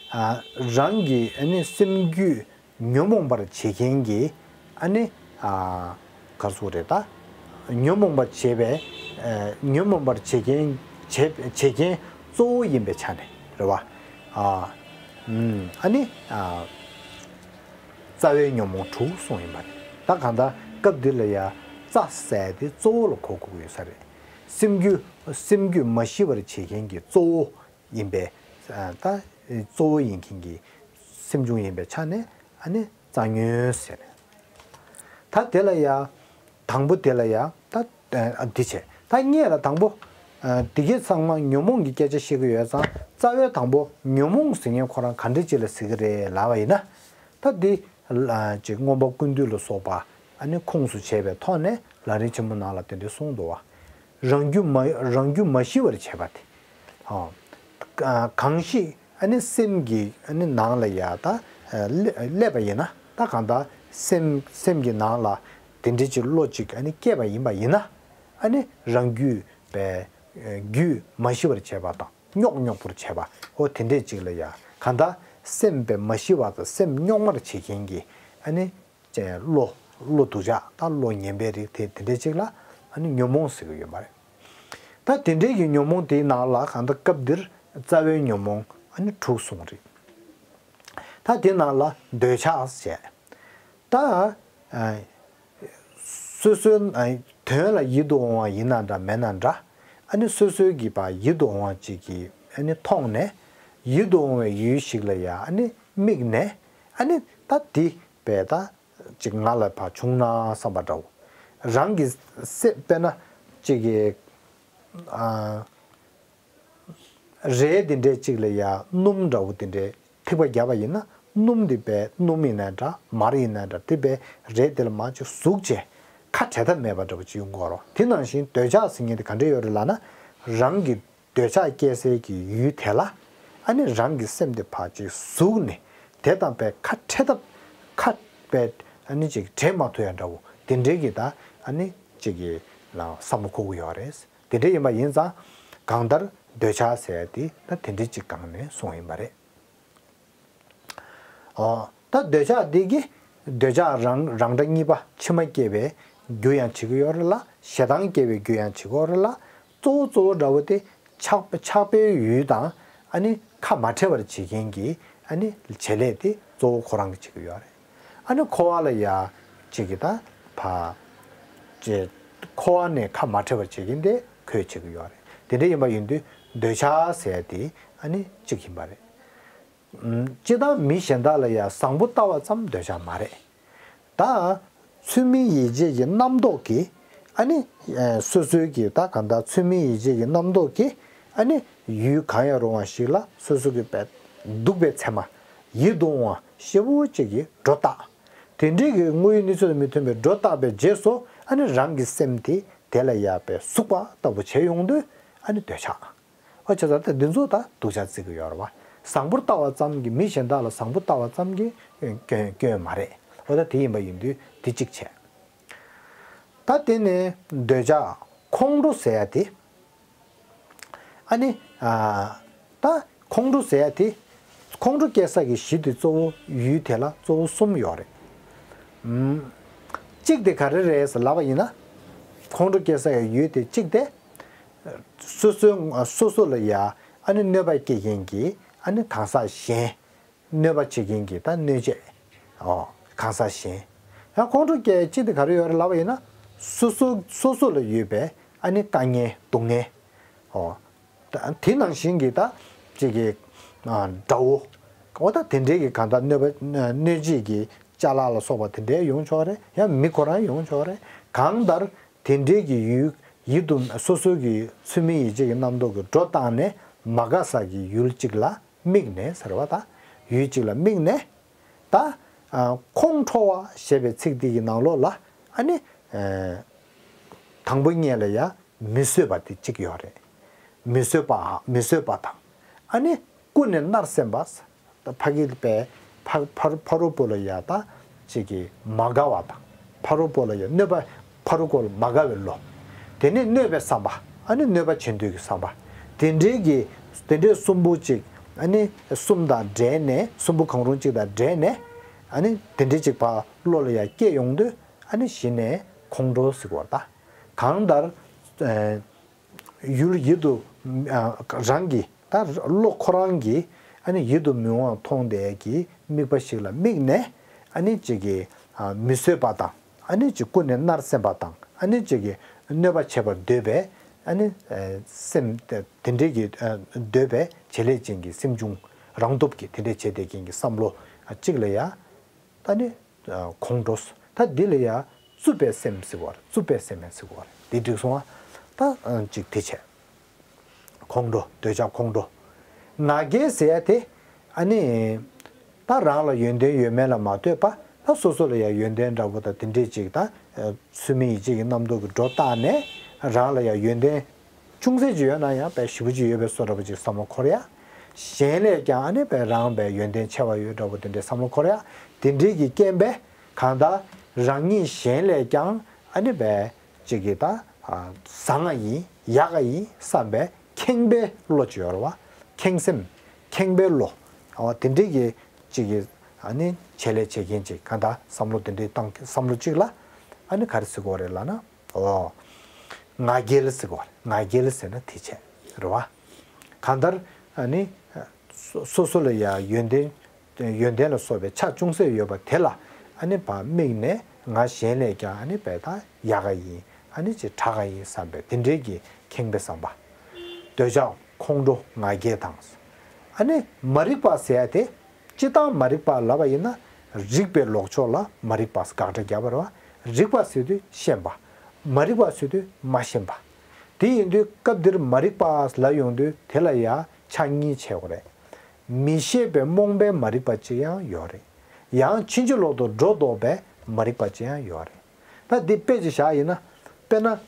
ཨ། རང་གི་ཨ་ནི་སེམས་རྒྱུད་ཉོན་མོངས་པར་བྱེད་མཁན་གྱི་ཨ་ནི། ཨ། ག་རེ་ཟེར་དགོས་རེད་ད། ཉོན་མོངས་པར་བྱེད་པའི། ཨ། ཉོན་མོངས་པར་བྱེད་མཁན་བྱེད་བྱེད་མཁན་གཙོ་བོ་ཡིན་པའི་ཆ་ནས་རེད་བ། ཨ། ཨ་ནི། ཨ། རྩ་བའི་ཉོན་མོངས་དྲུག་གསུངས་ཡིན་པ་རེད། ད་གང་ལྟར་སྐབས་འདི་ལ་ཡ་རྩ་ཟེར་དེ་གཙོ་བོ་ལ་གོ་དགོས་ཀྱི་ཡོད་ས་རེད། སེམས་རྒྱུད་སེམས་རྒྱུད་མ་ཞི་བར་བྱེད་མཁན་གྱི་གཙོ་བོ་ཡིན་པས། ད་གཙོ་བོ་ཡིན་མཁན་གྱི་སེམས་བྱུང་ཡིན་པའི་ཆ་ནས་ཨ་ནི་རྩ་ཉོན་ཟེར། ད་དེ་ལ་ཡ། དང་པོ་དེ་ལ་ཡ་ད་ཨ་འདི་བྱས། ད་སྔོན་ལ་དང་པོ་ཨ་འདི་གས་ཚང་མ་ཉོན་མོངས་ཀྱི་སྐད་ཆ་བཤད་ཀྱི་ཡོད་ཙང་རྩ་བའི་དང་པོ་ཉོན་མོངས་ཟེར་མཁན་ཁོ་རང་ག་འདྲ་ཅིག་ལ་ཟེར་གྱི་རེད་ལབ་པ་ཡིན་ན། ད་འདི་ལ་ཅིག་མངོན་པ་ཀུན་བཏུས་ལ་སོགས་པ་ཨ་ནི་ཁུངས་སུ་བྱས་པའི་ཐོག་ནས་ལམ་རིམ་ཆེན་མོ་ནང་ལ་དེ་འདྲ་གསུངས་འདུག་བ། རང་རྒྱུད་མ་རང་རྒྱུད་མ་ཞི་བར་བྱེད་པ་དེ། ཨ། གང་ཞིག་ཨ་ནི་སེམས་ཀྱི་ཨ་ནི་ནང་ལ་ཡ་ད་ཨ་སླེབས་པ་ཡིན་ན། ད་གང་ལྟར་སེམས་སེམས་ཀྱི་ནང་ལ་དེ་འདྲ་ཅིག་བློ་ཅིག་ཨ་ནི་སྐྱེས་པ་ཡིན་པ་ཡིན་ན། ཨ་ནི་རང་རྒྱུད་པའི་རྒྱུད་མ་ཞི་བར་བྱེད་པ་དང་རྙོག་རྙོག་པོར་བྱེད་པ་ཨོ་དེ་འདྲ་ཅིག་ལ་ཡ། གང་ལྟར་སེམས་པའི་མ་ཞི་བ་དང་སེམས་རྙོག་མར་བྱེད་མཁན་གྱི་ཨ་ནི་ཅན་བློ། བློ་སྡུག་ཅག་ད་བློ་ངན་པའི་རིགས་དེ་དེ་འདྲ་ཅིག་ལ་ཨ་ནི་ཉོན་མོངས་ཟེར་གྱི་ཡོད་མ་རེད། ད་དེ་འདྲའི་གི་ཉོན་མོངས་དེའི་ནང་ལ་གང་ལྟར་སྐབས་འདིར་རྩ་བའི་ཉོན་མོངས་ཨ་ནི་དྲུག་གསུངས་རེད། ད་དེ་ནང་ལ་འདོད་ཆགས་བྱས། ད་ཨ་སོ་སོའི་ཨ་དོན་ལ་ཡིད་དུ་འོང་བ་ཡིན་ན་འདྲ་མེད་ན་འདྲ། ཨ་ནི་སོ་སོའི་གི་པ་ཡིད་དུ་འོང་བ་ཅིག་གི་ཨ་ནི་མཐོང་ནས་ཡིད་དུ་འོང་བའི་ཡུལ་ཞིག་ལ་ཡ་ཨ་ནི་དམིགས་ནས་ཨ་ནི་ད་འདི་པས་ད། ཅིག་ང་ལ་ཕར་བྱུང་ན་བསམ་པ་འདྲ་བོ། རང་གི་སེམས་དཔེར་ན་ཅིག་གི་ཨ་རས་འདི་འདྲའི་ཅིག་ལ་ཡ་སྣུམ་འདྲ་བོ་འདི་འདྲའི་ཐིགས་པ་བརྒྱབ་པ་ཡིན་ན་སྣུམ་འདི་པས་སྣུམ་ཡིན་ན་འདྲ་མར་ཡིན་ན་འདྲ་དེ་པས་རས་དེ་ལ་མར་ཅིག་ཟུག་བྱས་ཁ་བྲལ་ཐབས་མེད་པ་འདྲ་བོ་ཅིག་ཡོང་གི་ཡོད་རེད། དེ་ནང་བཞིན་འདོད་ཆགས་ཟེར་མཁན་དེ་ག་འདྲ་ཡོད་རེད་ལབ་ན་རང་གི་འདོད་ཆགས་སྐྱེ་སའི་གི་ཡུལ་དེ་ལ་ཨ་ནི་རང་གི་སེམས་དེ་ཕར་ཅིག་ཟུག་ནས་དེ་དང་པའི་ཁ་བྲལ་ཐབས་ཁ་པའི་ཨ་ནི་ཅིག་བྲལ་མ་ཐུབ་ཡ་འདྲ་བོ་དེ་འདྲའི་གི་ད་ཨ་ནི་ཅིག་གི་ལ་བསམ་བློ་འཁོར་གི་ཡོད་རེད། དེ་འདྲ་ཡིན་པ་ཡིན་ཙང་གང་ལྟར་འདོད་ཆགས་ཟེར་ཡ་དེ་ད་དེ་འདྲའི་ཅིག་སྒང་ནས་སོང་ཡིན་པ་རེད། ཨོ། ད་འདོད་ཆགས་འདི་གིས་འདོད་ཆགས་རང་རང་འདྲ་གཉིས་པ་ཕྱི་མ་སྐྱེ་བའི་རྒྱུ་ཡང་བྱེད་ཀྱི་ཡོད་རེད་ལ་ཞེ་སྡང་སྐྱེ་བའི་རྒྱུ་ཡང་བྱེད་ཀྱི་ཡོད་རེད་ལ། གཙོ་བོ་གཙོ་བོ་འདྲ་བོ་དེ་ཆགས་ཆགས་པའི་ཡུལ་དང་ཨ་ནི་ཁ་མ་བྲལ་བར་བྱེད་མཁན་གྱི་ཨ་ནི་བྱེད་ལས་དེ་གཙོ་བོ་ཁོ་རང་གིས་བྱེད་ཀྱི་ཡོད་རེད། ཨ་ནི་འཁོར་བ་ལ་ཡ་ཅིག་གི་ད་ཕ་ཅེ་ འཁོར་བ་ནས་ཁ་མ་བྲལ་བར་བྱེད་མཁན་དེ་ཁོས་བྱེད་ཀྱི་ཡོད་རེད། དེ་འདྲ་ཡིན་པ་ཡིན་དུས་འདོད་ཆགས་ཟེར་ཡ་དེ་ཨ་ནི་གཅིག་ཡིན་པ་རེད། སྤྱིར་བཏང་མི་གཞན་དག་ལ་ཡང་བཟང་པོ་ལྟ་བ་ཙམ་འདོད་ཆགས་མ་རེད། ད་ཚུལ་མིན་ཡིད་བྱེད་ཀྱི་རྣམ་རྟོག་གིས་ཨ་ནི་སོ་སོའི་གི་ད་གང་ལྟར་ཚུལ་མིན་ཡིད་བྱེད་ཀྱི་རྣམ་རྟོག་གིས་ཨ་ནི་ཡུལ་གང་ཡང་རུང་བ་ཞིག་ལ་སོ་སོ་གི་བས་སྡུག་པའི་མཚན་མ་ཡིད་དུ་འོང་བ་ཞེ་པོ་ཅིག་གི་སྒྲོ་བཏགས། དེ་འདྲའི་གི་དངོས་ཡོད་གནས་ཚུལ་དང་མི་མཐུན་པའི་སྒྲོ་བཏགས་པའི་རྗེས་སུ་ཨ་ནི་རང་གི་སེམས་དེ་དེ་ལ་ཡར་བས་ཟུག་པ་ལྟ་བུ་བྱས་ཡོང་དུས་ཨ་ནི་འདོད་ཆགས། ཨོ་བྱས་ཙང་དེ་འདི་ཚོ་ད་སྡུག་ཅག་བརྩི་གི་ཡོད་རེད་བ། བཟང་པོར་ལྟ་བ་ཙམ་གྱིས་མི་གཞན་དག་ལ་བཟང་པོ་ལྟ་བ་ཙམ་གྱིས་སྐྱོན་སྐྱོན་མ་རེད། ཨོ་ད་དེ་ཡིན་པ་ཡིན་དུས་དེ་གཅིག་བྱས། ད་དེ་ནས་འདོད་ཆགས་ཁོང་ཁྲོ་ཟེར་ཡ་དེ། ཨ་ནི་ཨ་ད་ཁོང་ཁྲོ་ཟེར་ཡ་དེ། ཁོང་ཁྲོ་སྐྱེ་ས་གི་གཞི་དེ་གཙོ་བོ་ཡུལ་དེ་ལ་གཙོ་བོ་གསུམ་ཡོད་རེད། ཨུམ། གཅིག་དེ་ག་རེ་རེད་ཟེར་ལབ་པ་ཡིན་ན། ཁོང་ཁྲོ་སྐྱེ་ས་གི་ཡུལ་དེ་གཅིག་དེ། སོ་སོའི་སོ་སོ་ལ་ཡ་ཨ་ནི་གནོད་པ་སྐྱེལ་མཁན་གྱི་ཨ་ནི་གང་ཟག་གཞན། གནོད་པ་བྱེད་མཁན་གྱི་ད་གནོད་བྱེད། ཨོ། གང་ཟག་གཞན། ཡང་ཁོང་ཁྲོ་སྐྱེ་གཅིག་དེ་ག་རེ་ཡོད་རེད་ལབ་པ་ཡིན་ན། སོ་སོ་སོ་སོ་ལ་ཡོད་པའི་ཨ་ནི་དཀའ་ངལ་སྡུག་བསྔལ། ཨོ། ད་དེ་ནང་བཞིན་གྱི་ད་ཅིག་གི་ཨ་དགྲ་བོ། ཨོ་ད་དེ་འདྲའི་གི་གང་ལྟར་གནོད་པ་གནོད་བྱེད་ཀྱི་ཅ་ལག་ལ་སོགས་པ་དེ་འདྲའི་ཡོང་ཆོག་རེད། ཡང་མི་ཁོ་རང་ཡོང་ཆོག་རེད། གང་ལྟར་དེ་འདྲའི་གི་ཡུལ་ཡིད་དུ་སོ་སོའི་གི་ཚུལ་མིན་ཡིད་བྱེད་ཀྱི་རྣམ་རྟོག་གི་སྒྲོ་བཏགས་ནས་མ་དགའ་ས་གི་ཡུལ་གཅིག་ལ་དམིགས་ནས་ཟེར་བ་དང་། ཡུལ་གཅིག་ལ་དམིགས་ནས་ད་ཨ་ཁོང་ཁྲོ་བ་ཞེས་པའི་ཚིག་འདི་གི་ནང་ལོགས་ལ་ཨ་ནི་ཨ་དང་པོ་ཉིད་ལ་ཡ་མི་བཟོད་པ་དེ་གཅིག་ཡོད་རེད། མི་བཟོད་པ་མི་བཟོད་པ་དང་། ཨ་ནི་ཀུན་ནས་མནར་སེམས་པ། ད་ཕ་གི་པའི་ཕ་ཕ་ཕ་རོལ་པོ་ལ་ཡ་ད་ཅིག་གི་མ་དགའ་བ་དང་། ཕ་རོལ་པོ་ལ་ཡ་གནོད་པ་ཕ་རོལ་པོ་ལ་མ་དགའ་བའི་བློ། དེ་ནས་གནོད་པའི་བསམ་པ། ཨ་ནི་གནོད་པ་བྱེད་འདོད་ཀྱི་བསམ་པ། དེ་འདྲའི་གི་དེ་འདྲའི་གསུམ་པོ་ཅིག་ཨ་ནི་གསུམ་དང་འབྲེལ་ནས་གསུམ་པོ་གང་རུང་ཅིག་དང་འབྲེལ་ནས་ཨ་ནི་དེ་འདྲའི་ཅིག་ཕར་བློ་ལ་ཡ་སྐྱེས་ཡོང་དུས་ཨ་ནི་གཞི་ནས་ཁོང་ཁྲོ་ཟེར་གོ་ད། གང་ལྟར་ཨ་ཡུལ་ཡིད་དུ་ཨ་རང་གི་ད་བློ་ཁོ་རང་གི་ཨ་ནི་ཡིད་དུ་མི་འོང་བ་མཐོང་བསྡད་ཀྱི་དམིགས་པ་ཞིག་ལ་དམིགས་ནས་ཨ་ནི་ཅིག་གི་ཨ་མི་བཟོད་པ་དང་། ཨ་ནི་ཅིག་ཀུན་ནས་མནར་སེམས་པ་དང་། ཨ་ནི་ཅིག་གི་གནོད་པ་བྱེད་པར་འདོད་པའི་ཨ་ནི་ཨ་སེམས་དེ་དེ་འདྲའི་གི་ཨ་འདོད་པའི་བྱེད་ལས་ཅན་གྱི་སེམས་བྱུང་། རང་སྟོབས་ཀྱིས་དེ་འདྲའི་བྱེད་བསྡད་མཁན་གྱི་བསམ་བློ་ཨ་གཅིག་ལ་ཡ་ད་ནི་ཨ་ཁོང་ཁྲོ། ད་འདི་ལ་ཡ་རྩུབ་པའི་སེམས་ཟེར་བ་རེད། རྩུབ་པའི་སེམས་ཟེར་བ་རེད། འདི་འགྲིག་སོང་ཨ། ད་ཨ་ཅིག་དེ་བྱས། ཁོང་ཁྲོ། འདོད་ཆགས་ཁོང་ཁྲོ། ང་རྒྱལ་ཟེར་ཡ་དེ་ཨ་ནི་ད་རང་ལ་ཡོན་ཏན་ཡོད་མེད་ལ་མ་ལྟོས་པ། ད་སོ་སོ་ལ་ཡ་ཡོན་ཏན་འདྲ་པོ་དང་དེ་འདྲས་ཅིག་ད་ཚུལ་མིན་ཡིད་བྱེད་ཀྱི་རྣམ་རྟོག་གི་སྒྲོ་བཏགས་ནས་རང་ལ་ཡ་ཡོན་ཏན་ཅུང་ཟད་ཅིག་ཡོད་ན་ཡང་དཔེ་ཞེ་པོ་ཅིག་ཡོད་པའི་བཟོ་འདྲ་པོ་ཅིག་བསམ་བློ་འཁོར་ཡ། གཞན་ལས་ཀྱང་ཨ་ནི་དཔེ་རང་དཔེ་ཡོན་ཏན་ཆེ་བ་ཡོད་འདྲ་པོ་དེ་འདྲའི་བསམ་བློ་འཁོར་ཡ། དེ་འདྲའི་གི་རྐྱེན་པས་གང་ལྟར་རང་ཉིད་གཞན་ལས་ཀྱང་ཨ་ནི་དཔེ་ཅིག་གི་ད་བཟང་ང་ཡིན་ཡག་ག་ཡིན་བསམ་པའི་ཁེངས་པའི་བློ་ཅིག་ཡོད་རེད་བ། ཁེངས་སེམས། ཁེངས་པའི་བློ། འོ་དེ་འདྲའི་གི་ཅིག་གི་ཨ་ནི་བྱེད་ལས་བྱེད་མཁན་ཅིག་གང་ལྟར་བསམ་བློ་དེ་འདྲའི་བཏང་བསམ་བློ་ཅིག་ལ་ཨ་ནི་ག་རེ་ཟེར་དགོས་རེད་ལབ་ན། ཨོ། ང་རྒྱལ་ཟེར་གོ། ང་རྒྱལ་ཟེར་ན་དེ་བྱས་རེད་བ། གང་ལྟར་ཨ་ནི་སོ་སོ་ལ་ཡ་ཡོན་ཏན་ཡོན་ཏན་ལ་སོགས་པའི་ཆ་ཅུང་ཟད་ཡོད་པ་དེ་ལ་ཨ་ནི་ཕར་དམིགས་ནས་ང་གཞན་ལས་ཀྱང་ཨ་ནི་དཔེ་ད་ཡག་ག་ཡིན། ཨ་ནི་ཅིག་དྲག་ག་ཡིན་བསམ་པའི་དེ་འདྲའི་གི་ཁེངས་པའི་བསམ་པ། འདོད་ཆགས་ཁོང་ཁྲོ་ང་རྒྱལ་དང་། ཨ་ནི་མ་རིག་པ་ཟེར་ཡ་དེ། སྤྱིར་བཏང་མ་རིག་པ་ལབ་པ་ཡིན་ན་རིག་པའི་ལོག་ཕྱོགས་ལ་མ་རིག་པ་དགག་སྒྲ་བརྒྱབ་པ་རེད་བ། རིག་པ་ཟེར་དུས་ཤེས་པ། མ་རིག་པ་ཟེར་དུས་མ་ཤེས་པ། དེ་ཡིན་དུས་སྐབས་འདིར་མ་རིག་པ་ལབ་ཡོང་དུས་དེ་ལ་ཡང་ཆ་གཉིས་ཕྱེ་དགོས་རེད། མི་ཤེས་པའི་རྨོངས་པའི་མ་རིག་པ་ཅིག་ཡང་ཡོད་རེད། ཡང་ཕྱིན་ཅི་ལོག་ཏུ་སྒྲོ་འདོགས་པའི་མ་རིག་པ་ཅིག་ཡང་ཡོད་རེད། ད་འདི་དཔེ་ཅིག་བཞག་ཡིན་ན། དཔེར་ན།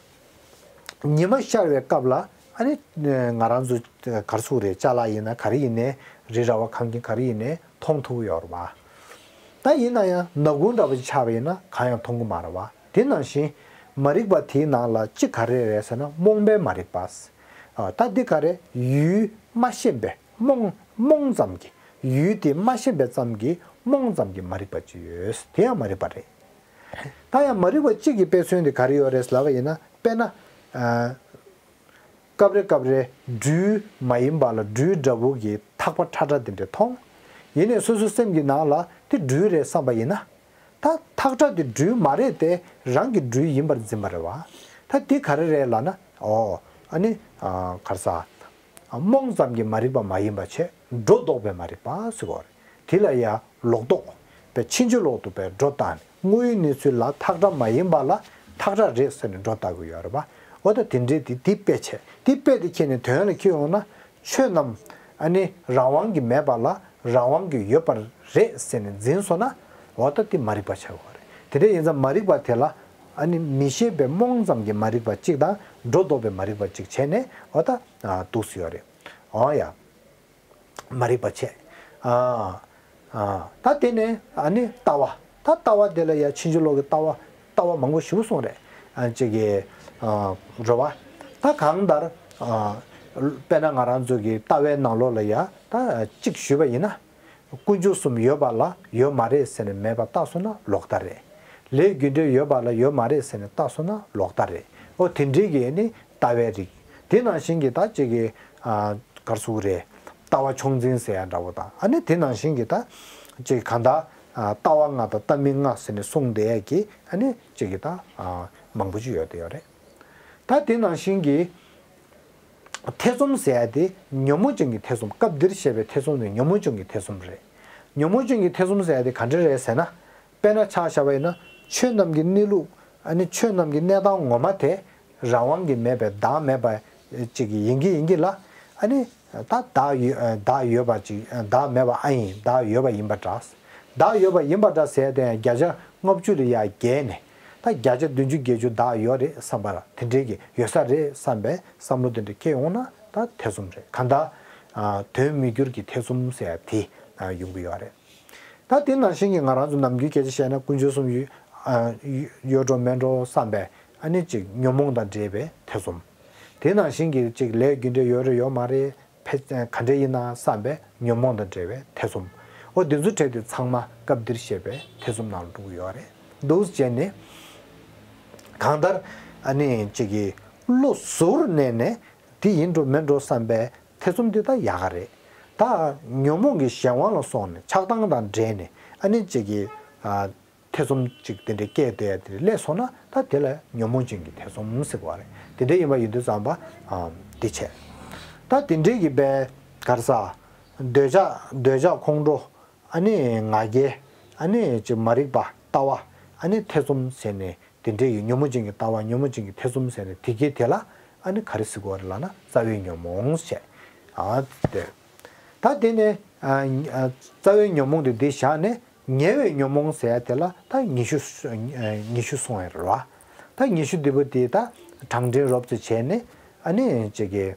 ཉི་མ་ཤར་བའི་སྐབས་ལ་ཨ་ནི་ང་རང་ཚོ་ག་རེ་ཟེར་དགོས་རེད། ཅ་ལག་ཡིན་ན་ག་རེ་ཡིན་ནའི་རི་ར་བ་ཁང་ཁྱིམ་ག་རེ་ཡིན་ནའི་མཐོང་ཐུབ་ཀྱི་ཡོད་རེད་བ། ད་ཡིན་ན་ཡང་ནག་ཁུང་འདྲ་པོ་ཅིག་ཆགས་པ་ཡིན་ན་གང་ཡང་མཐོང་གི་མ་རེད་བ། དེ་ནང་བཞིན་མ་རིག་པ་དེའི་ནང་ལ་གཅིག་ག་རེ་རེད་ཟེར་ན་རྨོངས་པའི་མ་རིག་པ། ཨ་ད་འདི་ག་རེ་ཡུལ་མ་ཤེས་པའི་རྨོངས་རྨོངས་ཙམ་གྱི་ཡུལ་དེ་མ་ཤེས་པའི་ཙམ་གྱི་རྨོངས་ཙམ་གྱི་མ་རིག་པ་ཅིག་ཡོད། དེ་ཡང་མ་རིག་པ་རེད། ད་ཡང་མ་རིག་པ་གཅིག་གི་དཔེ་མཚོན་དེ་ག་རེ་ཡོད་རེད་ལབ་པ་ཡིན་ན། དཔེར་ན། ཨ། སྐབས་རེ་སྐབས་རེ་སྦྲུལ་མ་ཡིན་པ་ལ་སྦྲུལ་འདྲ་པོ་གི་ཐག་པ་ཁྲ་ཁྲ་དེ་འདྲ་མཐོང་། ཡིན་ནའི་སོ་སོའི་སེམས་ཀྱི་ནང་ལ་དེ་སྦྲུལ་རེད་བསམ་པ་ཡིན་ན། ད་ཐག་ཁྲ་དེ་སྦྲུལ་མ་རེད་དེ་རང་གི་སྦྲུལ་ཡིན་པར་འཛིན་པ་རེད་བ། ད་འདི་ག་རེ་རེད་ལབ་ན། ཨོ། ཨ་ནི། ཨ། ག་རེ་ཟ། རྨོངས་ཙམ་གྱི་མ་རིག་པ་མ་ཡིན་པ་བྱས། སྒྲོ་འདོགས་པའི་མ་རིག་པ་ཟེར་གོ་རེད། དེ་ལ་ཡ་ལོག་རྟོག་པའི་ཕྱིན་ཅི་ལོག་ཏུ་བའི་སྒྲོ་བཏགས་ནས། དངོས་ཡོད་གནས་ཚུལ་ལ་ཐག་སྒྲ་མ་ཡིན་པ་ལ་ཐག་སྒྲ་རེད་ཟེར་ནས་སྒྲོ་བཏགས་ཀྱི་ཡོད་རེད་པ། འོ་ད་དེ་འདྲའི་དེ་དེ་དཔེ་བྱས། དེ་དཔེ་དེ་ཁྱེར་ནས་དོན་ལ་འཁྱེར་ཡོང་ན། ཆོས་རྣམས་ཨ་ནི་རང་དབང་གིས་མེད་པ་ལ་རང་དབང་གིས་ཡོད་པ་རེད་ཟེར་ནས་འཛིན་སོང་ན། འོ་ད་དེ་མ་རིག་པ་ཆགས་ཡོད་རེད། དེ་འདྲ་ཡིན་ཙང་མ་རིག་པ་དེ་ལ། ཨ་ནི་མི་ཤེས་པའི་རྨོངས་ཙམ་གྱི་མ་རིག་པ་གཅིག་དང་། སྒྲོ་འདོགས་པའི་མ་རིག་པ་གཅིག་བྱས་ནས། འོ་ད། ཨ། འདུག་སེ་ཡོད་རེད། འོ་ཡ། མ་རིག་པ་བྱས། ཨ། ཨ། ད་དེ་ནས་ཨ་ནི་ལྟ་བ། ད་ལྟ་བ་དེ་ལ་ཡ་ཕྱིན་ཅི་ལོག་གི་ལྟ་བ། ལྟ་བ་མང་པོ་ཞིག་གསུངས་རེད། ཨ། ཅིག་གི། ཨ། རེད་བ། ད་གང་ལྟར། ཨ། དཔེར་ན་ང་རང་ཚོ་གི་ལྟ་བའི་ནང་ལོགས་ལ་ཡ། ད་གཅིག་ཞུས་པ་ཡིན་ན། ཀུན་འབྱུང་གསུམ་ཡོད་པ་ལ་ཡོད་མ་རེད་ཟེར་ནས་མེད་པ་བཏགས་སོང་ན་ལོག་ལྟ་རེད། ལས་རྒྱུ་འབྲས་ཡོད་པ་ལ་ཡོད་མ་རེད་ཟེར་ནས་བཏགས་སོང་ན་ལོག་ལྟ་རེད། འོ་དེ་འདྲའི་གི་ནི་ལྟ་བའི་རིགས། དེ་ནང་བཞིན་གྱི་ད་ཅིག་གི། ཨ། ག་རེ་ཟེར་དགོས་རེད། ལྟ་བ་མཆོག་འཛིན་ཟེར་ཡ་འདྲ་བོ་དང་། ཨ་ནི་དེ་ནང་བཞིན་གྱི་ད་ཅིག་གང་ལྟར། ཨ། ལྟ་བ་ལྔ་དང་ལྟ་མིན་ལྔ་ཟེར་ནས་གསུངས་བསྡད་ཡ་གི། ཨ་ནི་ཅིག་གི་ད། ཨ། མང་པོ་ཅིག་ཡོད་དེ་ཡོད་རེད། ད་དེ་ནང་བཞིན་གྱི། ཐེ་ཚོམ་ཟེར་ཡ་དེ་ཉོན་མོངས་ཅན་གྱི་ཐེ་ཚོམ། སྐབས་འདིར་བཤད་པའི་ཐེ་ཚོམ་ནི་ཉོན་མོངས་ཅན་གྱི་ཐེ་ཚོམ་རེད། ཉོན་མོངས་ཅན་གྱི་ཐེ་ཚོམ་ཟེར་ཡ་དེ་ག་འདྲ་རེད་ཟེར་ན། དཔེར་ན་ཆ་བཞག་པ་ཡིན་ན། ཆོས་རྣམས་ཀྱི་གནས་ལུགས། ཨ་ནི་ཆོས་རྣམས་ཀྱི་གནས་སྟངས་ངོ་མ་དེ་རང་དབང་གིས་མེད་པའི་བདག་མེད་པ་ཅིག་ཡིན་གྱི་ཡིན་གྱི་ལ། ཨ་ནི་ད་བདག་ཡོད། བདག་ཡོད་པ་ཅིག་བདག་མེད་པ་ཨ་ཡིན། བདག་ཡོད་པ་ཡིན་པ་འདྲ། བདག་ཡོད་པ་ཡིན་པ་འདྲ་ཟེར་ཡ་དེ་ཡང་བརྒྱ་ཆ་ལྔ་བཅུ་ལ་ཡ་བརྒལ་ནས། ད་བརྒྱ་ཆ་བདུན་ཅུ་བརྒྱད་ཅུ་བདག་ཡོད་རེད་བསམ་པ་ལ། དེ་འདྲའི་གི་ཡོད་ས་རེད་བསམ་པའི་བསམ་བློ་དེ་འདྲ་སྐྱེ་ཡོང་ན་ད་ཐེ་ཚོམ་རེད། གང་ལྟར། ཨ། དོན་མི་འགྱུར་གྱི་ཐེ་ཚོམ་ཟེར་ཡ་དེ། ཨ། ཡོང་གི་ཡོད་རེད། ད་དེ་ནང་བཞིན་གྱི་ང་རང་ཚོ་ནམ་རྒྱུན་སྐད་ཆ་བཤད་ན་ཀུན་འབྱུང་གསུམ་ཡོད། ཨ། ཡོད་འགྲོ་མེད་འགྲོ་བསམ་པའི། ཨ་ནི་ཅིག་ཉོན་མོངས་དང་འབྲེལ་བའི་ཐེ་ཚོམ། དེ་ནང་བཞིན་གྱི་ཅིག་ལས་རྒྱུ་འབྲས་ཡོད་རེད་ཡོད་མ་རེད། ཕལ་ཆེར་ག་འདྲ་ཡིན་ན་བསམ་པའི་ཉོན་མོངས་དང་འབྲེལ་བའི་ཐེ་ཚོམ། འོ་འདི་ཚོ་གྲས་དེ་ཚང་མ་སྐབས་འདིར་བཤད་པའི་ཐེ་ཚོམ་ནང་ལ་འགྲོ་གི་ཡོད་རེད། འདུག་སེ་བྱས་ནས། གང་ལྟར་ཨ་ནི་ཅིག་གི་བློ་གཟུར་གནས་ནས་འདི་ཡིན་འགྲོ་མིན་འགྲོ་བསམ་པའི་ཐེ་ཚོམ་འདི་ད་ཡག་ག་རེད། ད་ཉོན་མོངས་ཀྱི་གཞན་དབང་ལ་སོང་ནས་ཆགས་སྡང་དང་འདྲེས་ནས། ཨ་ནི་ཅིག་གི། ཨ། ཐེ་ཚོམ་ཅིག་དེ་འདྲའི་སྐྱེས་བསྡད་ཡ་དེ་སླེབས་སོང་ན། ད་དེ་ལ་ཉོན་མོངས་ཅན་གྱི་ཐེ་ཚོམ་ཟེར་བ་རེད། དེ་འདྲ་ཡིན་པ་ཡིན་དུས་ཙམ་པ། ཨ། འདི་བྱས། ད་དེ་འདྲའི་གི་པའི་ག་རེ་ཟ། འདོད་ཆགས། འདོད་ཆགས་ཁོང་ཁྲོ། ཨ་ནི་ང་རྒྱལ། ཨ་ནི་ཅིག་མ་རིག་པ་ལྟ་བ། ཨ་ནི་ཐེ་ཚོམ་ཟེར་ནས་དེ་འདྲའི་གི་ཉོན་མོངས་ཅན་གྱི་ལྟ་བ། ཉོན་མོངས་ཅན་གྱི་ཐེ་ཚོམ་ཟེར་ནས་དེ་གའི་དེ་ལ། ཨ་ནི་ག་རེ་ཟེར་དགོས་རེད་ལབ་ན། རྩ་བའི་ཉོན་མོངས་བྱས། ཨ། དེ། ད་དེ་ནས། ཨ། ཨ། རྩ་བའི་ཉོན་མོངས་དེ་འདི་བཞག་ནས། ཉེ་བའི་ཉོན་མོངས་ཟེར་ཡ་དེ་ལ་ད་ཉི་ཤུ། ཉི་ཤུ་སོང་ཡ་རེད་བ། ད་ཉི་ཤུ་འདི་པོ་དེ་ད་གྲངས་འདྲེན་རོབ་ཙམ་བྱས་ནས། ཨ་ནི་ཅིག་གི།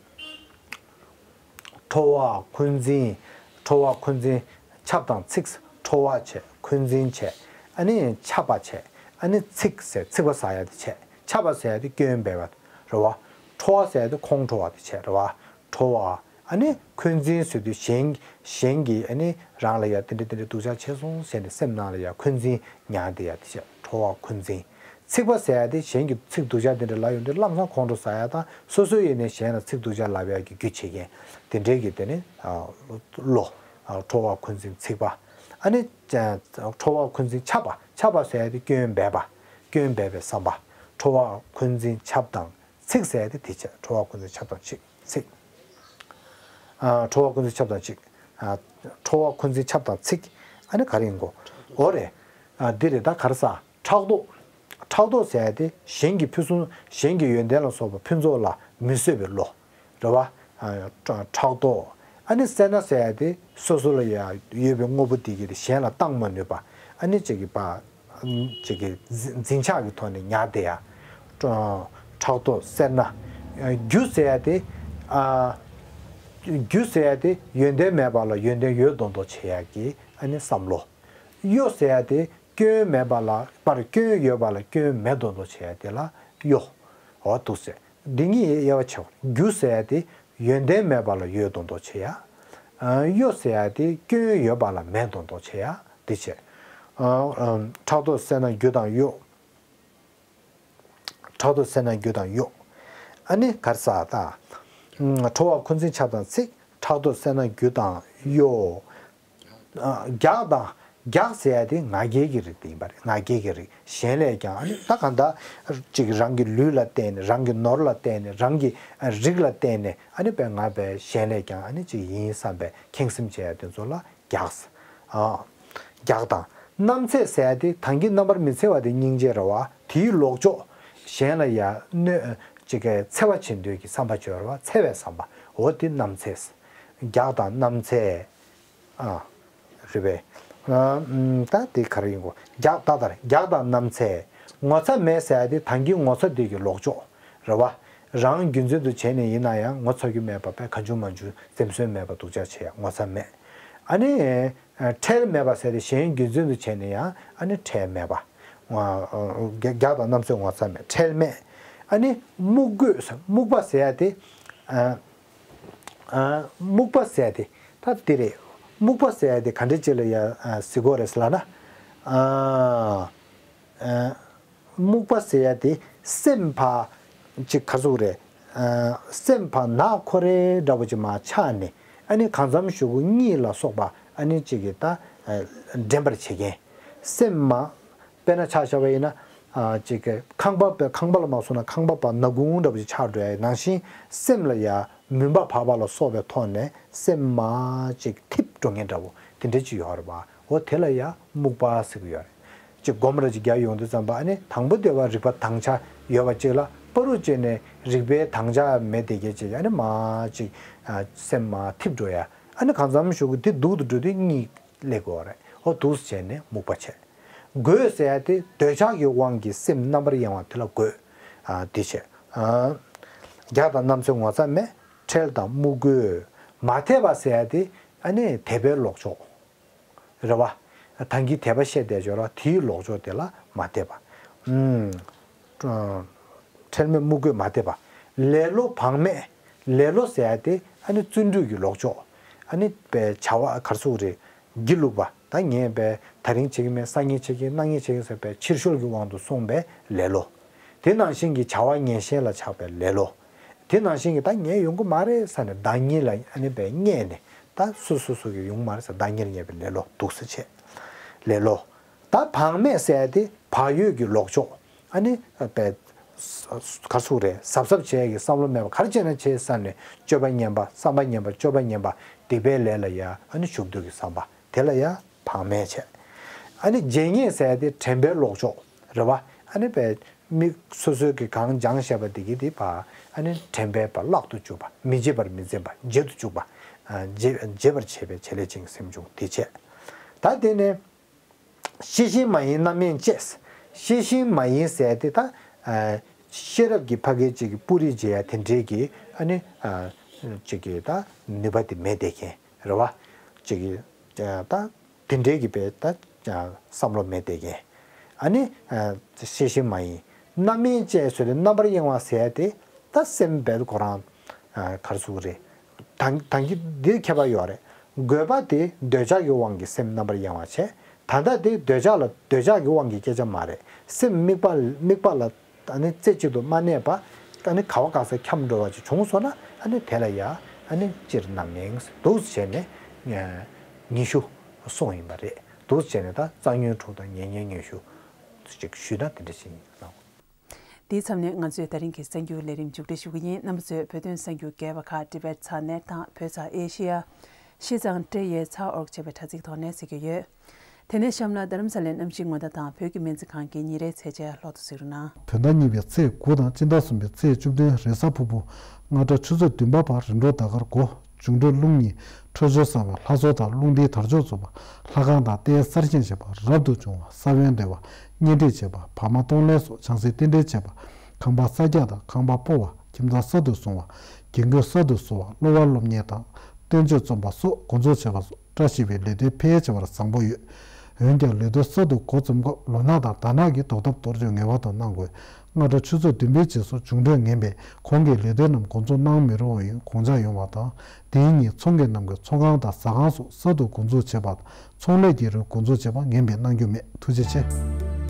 ཁྲོ་བ་འཁོན་འཛིན། ཁྲོ་བ་འཁོན་འཛིན་ཁྱབ་དང་ཚིག་ཁྲོ་བ་བྱས། འཁོན་འཛིན་བྱས། ཨ་ནི་ཁྱབ་པ་བྱས། ཨ་ནི་ཚིག་ཟེར། ཚིག་པ་ཟ་ཡ་དེ་བྱས། ཁྱབ་པ་ཟེར་ཡ་དེ་སྐྱོན་འབེབས་པ་རེད་བ། ཁྲོ་བ་ཟེར་ཡ་དེ་ཁོང་ཁྲོ་བ་དེ་བྱས་རེད་བ། ཁྲོ་བ། ཨ་ནི་འཁོན་འཛིན་ཟེར་དུས་གཞན། གཞན་གྱིས་ཨ་ནི་རང་ལ་ཡ་དེ་འདྲ་དེ་འདྲ་སྡུག་ཅག་བྱས་སོང་ཟེར་ནས་སེམས་ནང་ལ་ཡ་འཁོན་འཛིན་ཉར་བསྡད་ཡ་དེ་བྱས། ཁྲོ་བ་འཁོན་འཛིན། ཚིག་པ་ཟེར་ཡ་དེ་གཞན་གྱིས་ཚིག་སྡུག་ཅག་དེ་འདྲ་ལབ་ཡོང་དུས་ལམ་སང་ཁོང་ཁྲོ་ཟ་ཡ་དང་། སོ་སོ་ཡིན་ནའི་གཞན་ལ་ཚིག་སྡུག་ཅག་ལབ་ཡ་གི་རྒྱུ་བྱེད་མཁན་དེ་འདྲའི་གི་དེ་ནི། ཨ། བློ། ཨ། ཁྲོ་བ་འཁོན་འཛིན་ཚིག་པ། ཨ་ནི་ཁྲོ་བ་འཁོན་འཛིན་ཁྱབ་པ། ཁྱབ་པ་ཟེར་ཡ་དེ་སྐྱོན་འབེབས་པ། སྐྱོན་འབེབས་པའི་བསམ་པ། ཁྲོ་བ་འཁོན་འཛིན་ཁྱབ་དང་ཚིག་ཟེར་ཡ་དེ་དེ་བྱས། ཁྲོ་བ་འཁོན་འཛིན་ཁྱབ་དང་ཚིག་ཚིག་ཨ། ཁྲོ་བ་འཁོན་འཛིན་ཁྱབ་དང་ཚིག་ཨ། ཁྲོ་བ་འཁོན་འཛིན་ཁྱབ་དང་ཚིག་ཨ་ནི་ག་རེ་ཡིན་གོ། འོ་རེད། ཨ། འདི་རེད། ད་ག་རེ་ཟ། ཕྲག་དོག་ཕྲག་དོག་ཟེར་ཡ་དེ་གཞན་གྱིས་ཕུན་སུམ། གཞན་གྱི་ཡོན་ཏན་ལ་སོགས་པ་ཕུན་ཚོགས་ལ་མི་བཟོད་པའི་བློ། རེད་བ། ཨ། ཕྲག་དོག་ཨ་ནི་སེར་སྣ་ཟེར་ཡ་དེ་སོ་སོ་ལ་ཡ་ཡོད་པའི་དངོས་པོ་དེ་གས་དེ་གཞན་ལ་བཏང་མ་ནུས་པ། ཨ་ནི་ཅིག་གི་པ། ཅིག་གི་འཛིན་འཛིན་ཆགས་ཀྱི་ཐོག་ནས་ཉར་བསྡད་ཡ། ཕྲག་དོག་སེར་སྣ། རྒྱུ་ཟེར་ཡ་དེ། ཨ། རྒྱུ་ཟེར་ཡ་དེ་ཡོན་ཏན་མེད་པ་ལ་ཡོན་ཏན་ཡོད་མདོག་མདོག་བྱེད་ཡ་གི་ཨ་ནི་བསམ་བློ། གཡོ་ཟེར་ཡ་དེ་སྐྱོན་མེད་པ་ལ། པར་སྐྱོན་ཡོད་པ་ལ་སྐྱོན་མེད་མདོག་མདོག་བྱེད་ཡ་དེ་ལ་གཡོ། འོ་འདུག་སེ། འདི་གཉིས་དབྱེ་བ་ཕྱེ་བ། རྒྱུ་ཟེར་ཡ་དེ་ཡོན་ཏན་མེད་པ་ལ་ཡོད་མདོག་མདོག་བྱེད་ཡ། ཨ། གཡོ་ཟེར་ཡ་དེ་སྐྱོན་ཡོད་པ་ལ་མེད་མདོག་མདོག་བྱེད་ཡ་དེ་བྱས། ཨ། ཨ། ཕྲག་དོག་སེར་སྣ་རྒྱུ་དང་གཡོ། ཕྲག་དོག་སེར་སྣ་རྒྱུ་དང་གཡོ། ཨ་ནི་ག་རེ་ཟ་ད། ཁྲོ་བ་འཁོན་འཛིན་ཁྱབ་དང་ཚིག་ཕྲག་དོག་སེར་སྣ་རྒྱུ་དང་གཡོ། ཨ། རྒྱགས་དང་ རྒྱགས་ཟེར་ཡ་དེ་ང་རྒྱལ་གྱི་རིགས་དེ་ཡིན་པ་རེད། ང་རྒྱལ་གྱི་རིགས། གཞན་ལས་ཀྱང་ཨ་ནི་ད་གང་ལྟར་ཅིག་རང་གི་ལུས་ལ་བརྟེན་ནས། རང་གི་ནོར་ལ་བརྟེན་ནས། རང་གི་རིགས་ལ་བརྟེན་ནས། ཨ་ནི་བས་ང་བས་གཞན་ལས་ཀྱང་ཨ་ནི་ཅིག་ཡིན་བསམ་པའི་ཁེངས་སེམས་བྱེད་ཡ་དེ་ཚོ་ལ་རྒྱགས། ཨ། རྒྱགས་དང་རྣམ་འཚེ་ཟེར་ཡ་དེ་དང་གི་རྣམ་པར་མི་འཚེ་བ་དེ་སྙིང་རྗེ་རེད་བ། དེའི་ལོག་ཕྱོགས་གཞན་ལ་ཡ་གནོད་ཅིག་གི་འཚེ་བ་བྱེད་འདོད་ཀྱི་བསམ་པ་བྱོས་རེད་བ། འཚེ་བའི་བསམ་པ། འོ་དེ་རྣམ་འཚེ། རྒྱགས་དང་རྣམ་འཚེ། ཨ། རེད་པས། ཨ། ད་དེ་ག་རེ་ཡིན་གོ། རྒྱགས་ད་ལྟར་རྒྱགས་དང་རྣམ་འཚེ། ངོ་ཚ་མེད་ཟེར་ཡ་དེ་དང་གི་ངོ་ཚ་འདོད་ཀྱི་ལོག་ཕྱོགས་རེད་བ། རང་རྒྱུ་མཚན་དུ་བྱས་ནས་ཡིན་ན་ཡང་ངོ་ཚ་རྒྱུ་མེད་པ་བས་གང་བྱུང་མང་བྱུང་འཛེམ་ཟོན་མེད་པ་སྡུག་ཅག་བྱེད་ཡ་ངོ་ཚ་མེད། ཨ་ནི། ཨ། ཁྲེལ་མེད་པ་ཟེར་ཏེ་གཞན་རྒྱུ་མཚན་དུ་བྱས་ནས་ཡང་ཨ་ནི་ཁྲེལ་མེད་པ། ཨ། རྒྱགས་དང་རྣམ་འཚེ་ངོ་ཚ་མེད། ཁྲེལ་མེད། ཨ་ནི་རྨུགས་རྒོད་ཟེར། རྨུགས་པ་ཟེར་ཡ་དེ། ཨ། ཨ། རྨུགས་པ་ཟེར་ཡ་དེ་ད་དེ་རེད། རྨུགས་པ་ཟེར་ཡ་དེ་ག་འདྲ་ཅིག་ལ་ཡ། ཨ། ཟེར་དགོས་རེད་ཟེར་ལབ་ན། ཨ། ཨ། རྨུགས་པ་ཟེར་ཡ་དེ་སེམས་ཕར་ཅིག་ག་ཟུག་རེད། ཨ། སེམས་ཕར་ནག་ཁོ་རེ་འདྲ་པོ་ཅིག་མར་ཆགས་ནས། ཨ་ནི་གང་འཚམ་ཞུ་གུ་གཉིད་ལ་སོགས་པ་ཨ་ནི་ཅིག་གི་ད། ཨ། འདྲེན་པར་བྱེད་མཁན། སེམས་མ། དཔེར་ན་ཆ་བཞག་པ་ཡིན་ན། ཨ། ཅིག་གི་ཁང་པ་པའི་ཁང་པ་ལ་མ་སོང་ན་ཁང་པ་པ་ནག་ཁུང་འདྲ་པོ་ཅིག་ཆགས་འགྲོ་ཡ་ནང་བཞིན། སེམས་ལ་ཡ་མུན་པ་བབས་པ་ལ་སོགས་པའི་ཐོག་ནས་སེམས་མ་ཅིག་འཐིབས་འགྲོ་མཁན་འདྲ་པོ་དེ་འདྲ་ཅིག་ཡོད་རེད་པ། འོ་དེ་ལ་ཡ་རྨུགས་པ་ཟེར་གི་ཡོད་རེད། ཅིག་སྒོམ་ར་ཅིག་རྒྱག་ཡོང་དུས་ཙམ་པ། ཨ་ནི་དང་པོ་དེ་བ་རིག་པ་དྭངས་ཆ་ཡོད་པ་ཅིག་ལ་བར་དུ་བྱས་ནས་རིག་པའི་དྭངས་ཆ་མེད་དེ་གས་ཅིག་ཨ་ནི་མ་ཅིག་ཨ། སེམས་མ་འཐིབས་འགྲོ་ཡ། ཨ་ནི་གང་འཚམ་ཞུ་གི་དེ་སྡུག་ཏུ་འགྲོ་དུས་གཉིད་སླེབས་དགོས་རེད། འོ་འདུག་སེ་བྱས་ནས་རྨུགས་པ་བྱས། རྒོད་ཟེར་ཡ་དེ་འདོད་ཆགས་ཀྱི་དབང་གིས་སེམས་རྣམ་པར་གཡེང་བ་དེ་ལ་རྒོད། ཨ། དེ་བྱས། ཨ། རྒྱགས་དང་རྣམ་འཚེ་ངོ་ཚ་མེད། ཁྲེལ་དང་རྨུགས་རྒོད། མ་དད་པ་ཟེར་ཡ་དེ་ཨ་ནི་དད་པའི་ལོག་ཕྱོགས་རེད་བ། དང་གི་དད་པ་བཤད་བསྡད་ཡོད་རེད་བ། དེའི་ལོག་ཕྱོགས་དེ་ལ་མ་དད་པ། ཨུམ། ཁྲེལ་མེད་རྨུགས་རྒོད་མ་དད་པ། ལེ་ལོ་བག་མེད། ལེ་ལོ་ཟེར་ཡ་དེ་ཨ་ནི་བརྩོན་འགྲུས་ཀྱི་ལོག་ཕྱོགས། ཨ་ནི་པའི་བྱ་བ་ག་རེ་ཟེར་དགོས་རེད། སྒྱིད་ལུག་པ། ད་ངས་པའི་ད་རིང་བྱེད་ཀྱི་མེད། སང་ཉིན་བྱེད་ཀྱི། གནངས་ཉིན་བྱེད་ཀྱི་ཟེར་བའི་ཕྱིར་ཤོར་གྱི་དབང་དུ་སོང་བའི་ལེ་ལོ། དེ་ནང་བཞིན་གྱི་བྱ་བ་ངན་ཞེན་ལ་ཆགས་པའི་ལེ་ལོ། དེ་ནང་བཞིན་གྱི་ད་ངས་ཡོང་གི་མ་རེད་ཟེར་ནས་བདག་ཉིད་ལ་ཨ་ནི་པའི་བརྙས་ནས། ད་སུ་སུ་སུ་གིས་ཡོང་གི་མ་རེད་ཟེར་བདག་ཉིད་ལ་བརྙས་པའི་ལེ་ལོ། འདུག་སེ་བྱས། ལེ་ལོ། ད་བག་མེད་ཟེར་ཡ་དེ་བག་ཡོད་ཀྱི་ལོག་ཕྱོགས། ཨ་ནི་པའི་ག་རེ་ཟེར་དགོས་རེད། གཟབ་གཟབ་བྱེད་ཡ་གི་བསམ་བློ་མེད་པ། ག་རེ་བྱས་ན་བྱེད་བསམ་ནས་སྤྱོད་པ་ངན་པ། བསམ་པ་ངན་པ། སྤྱོད་པ་ངན་པ། སྡིག་པའི་ལས་ལ་ཡ་ཨ་ནི་ཞུགས་འདོད་ཀྱི་བསམ་པ། དེ་ལ་ཡ་བག་མེད་བྱས། ཨ་ནི་བརྗེད་ངས་ཟེར་ཡ་དེ་དྲན་པའི་ལོག་ཕྱོགས་རེད་བ། ཨ་ནི་པའི་མིག་སོ་སོའི་གི་གང་སྦྱངས་བཞག་པ་དེ་གི་དེ་ཕར་ཨ་ནི་དྲན་པས་ཕར་བརླག་ཏུ་བཅུག་པ། མི་བརྗེད་པར་མི་འཛིན་པ། བརྗེད་དུ་བཅུག་པ། ཨ། བརྗེད་བརྗེད་པར་བྱེད་པའི་བྱེད་ལས་ཅན་གྱི་སེམས་བྱུང་དེ་བྱས། ད་དེ་ནས། ཤེས་བཞིན་མ་ཡིན་རྣམ་གཡེང་བཅས། ཤེས་བཞིན་མ་ཡིན་ཟེར་ཡ་དེ་ད། ཨ། ཤེས་རབ་ཀྱི་ཕ་གི་ཅིག་གི་སྤུ་རིས་འབྱེད་ཡ་དེ་འདྲའི་གི་ཨ་ནི། ཨ། ཅིག་གི་ད་ནུས་པ་དེ་མེད་བསྡད་མཁན་རེད་བ། ཅིག་གི། ཨ། ད་དེ་འདྲའི་གི་པའི་ད། ཨ། བསམ་བློ་མེད་བསྡད་མཁན། ཨ་ནི། ཨ། ཤེས་བཞིན་མ་ཡིན། རྣམ་གཡེང་བཅས་ཟེར་ཏེ་རྣམ་པར་གཡེང་བ་ཟེར་ཡ་དེ། ད་སེམས་དཔའི་ཁོ་རང་། ཨ། ག་རེ་ཟེར་དགོས་རེད། ད་ད་གིན་འདིར་ཁྱད་པར་ཡོད་རེད། རྒོད་པ་དེ་འདོད་ཆགས་ཀྱི་དབང་གིས་སེམས་རྣམ་པར་གཡེང་བ་བྱས། ད་ལྟ་དེ་འདོད་ཆགས་ལ། འདོད་ཆགས་ཀྱི་དབང་གི་སྐད་ཆ་མ་རེད། སེམས་དམིགས་པ། དམིགས་པ་ལ་ཨ་ནི་རྩེ་གཅིག་ཏུ་མ་གནས་པ། ཨ་ནི་ག་བ་ག་ས་འཁྱམས་འགྲོ་བ་ཅིག་བྱུང་སོང་ན། ཨ་ནི་དེ་ལ་ཡ་ཨ་ནི་སྤྱིར་རྣམ་གཡེང་འདུག་བྱས་ནས། ཨ། ཉི་ཤུ་སོང་ཡིན་པ་རེད། འདུག་བྱས་ནས་ད་རྩ་ཉོན་དྲུག་དང་ཉེ་ཉོན་ཉི་ཤུ་ཅིག་ཞུས་ན་དེ་འདྲ་ཞིག་ཡིན་ལགས། དེའི་མཚམས་ནས་ང་ཚོས་ད་རིང་གི་གསར་འགྱུར་ལས་རིམ་མཇུག་སྒྲིལ་ཞུ་གི་ཡིན། རྣམ་པ་ཚོས་བོད་དོན་གསར་འགྱུར་རྒྱས་པ་ཁག་Tibet Dot net དང་བོད་ཚགས་Asia། ཤིས་ཙང་ཏྲེ་ཡེ་ཚ་ཨོར་ཅེས་པའི་དྲ་ཚིགས་ཐོག་ནས་གཟིགས་རྒྱུ་ཡོད། དེ་ནས་གཤམ་ལ་རྡ་རམ་ས་ལའི་གནམ་གཤིས་སྔོན་བརྡ་དང་བོད་ཀྱི་སྨན་རྩིས་ཁང་གི་ཉིན་རེའི་ཚེས་བཅད་ལྷག་ཏུ་གཟིགས་རོགས་གནང་། བོད་ཟླ་གཉིས་པའི་ཚེས་དགུ་དང་སྤྱི་ཟླ་གསུམ་པའི་ཚེས་བཅུ་བདུན་རེས་གཟའ་ཕུར་བུ། སྔ་དྲོ་ཆུ་ཚོད་བདུན་པ་བར་རིམ་གྲོ་ཟླ་སྐར་དགུ། འབྱུང་འཕྲོད་རླུང་གཉིས། འཕྲོད་སྦྱོར་གསར་པ། ལྷ་གསོལ་དང་རླུང་རྟའི་དར་ལྕོག་འཛོམས་པ། ལྷ་ཁང་དང་རྟེན་གསར་བཞེངས་བྱེད་པ། རབ་ཏུ་བྱུང་བ། ས་བོན་འདེབས་པ། གཉེན་སྒྲིག་བྱེད་པ། བར་མ་གཏོང་ལེན་སོགས་བྱང་སེམས་རྟེན་འབྲེལ་བྱེད་པ། ཁང་པ་གསར་རྒྱག་དང་ཁང་པ་སྤོ་བ། ཁྱིམ་ཚང་གསར་དུ་བཟུང་བ། རྒན་རྒོན་གསར་དུ་བཟོ་བ། གློ་བ་སློབ་གཉེར་དང་བསྟན་བཅོས་རྩོམ་པ་སོགས་འགོ་འཛུགས་བྱེད་པ་སོགས་བཀྲ་ཤིས་པའི་ལས་དོན་འཕེལ་བྱེད་པར་བཟང་པོ་ཡོད། འོན་ཀྱང་ལས་དོན་གསར་དུ་འགོ་འཛུགས་སྐབས་ལོ་ནག་དང་ཟླ་ནག་གི་དོགས་གཏམ་གཏོར་སྐྱོན་ངེས་པར་དུ་གནང་དགོས། སྔ་དྲོ་ཆུ་ཚོད་བདུན་པའི་རྗེས་སུ་འབྱུང་འཕྲོད་ངན་པས་གོང་གི་ལས་དོན་རྣམས་འགོ་འཛུགས་གནང་མི་རུང་བ་ཡིན་དགོངས་འཇགས་ཡོང་བ་དང་། དེའི་ཉིན་ཚོང་མཁན་རྣམས་ཀྱིས་ཚོང་ཁང་དང་ཟ་ཁང་སོགས་གསར་དུ་འགོ་འཛུགས་བྱེད་པ་དང་། ཚོང་ལས་ཀྱི་རིགས་འགོ་འཛུགས་བྱེད་པ་ངན་པས་གནང་རྒྱུ་མེད། ཐུགས་རྗེ་ཆེ།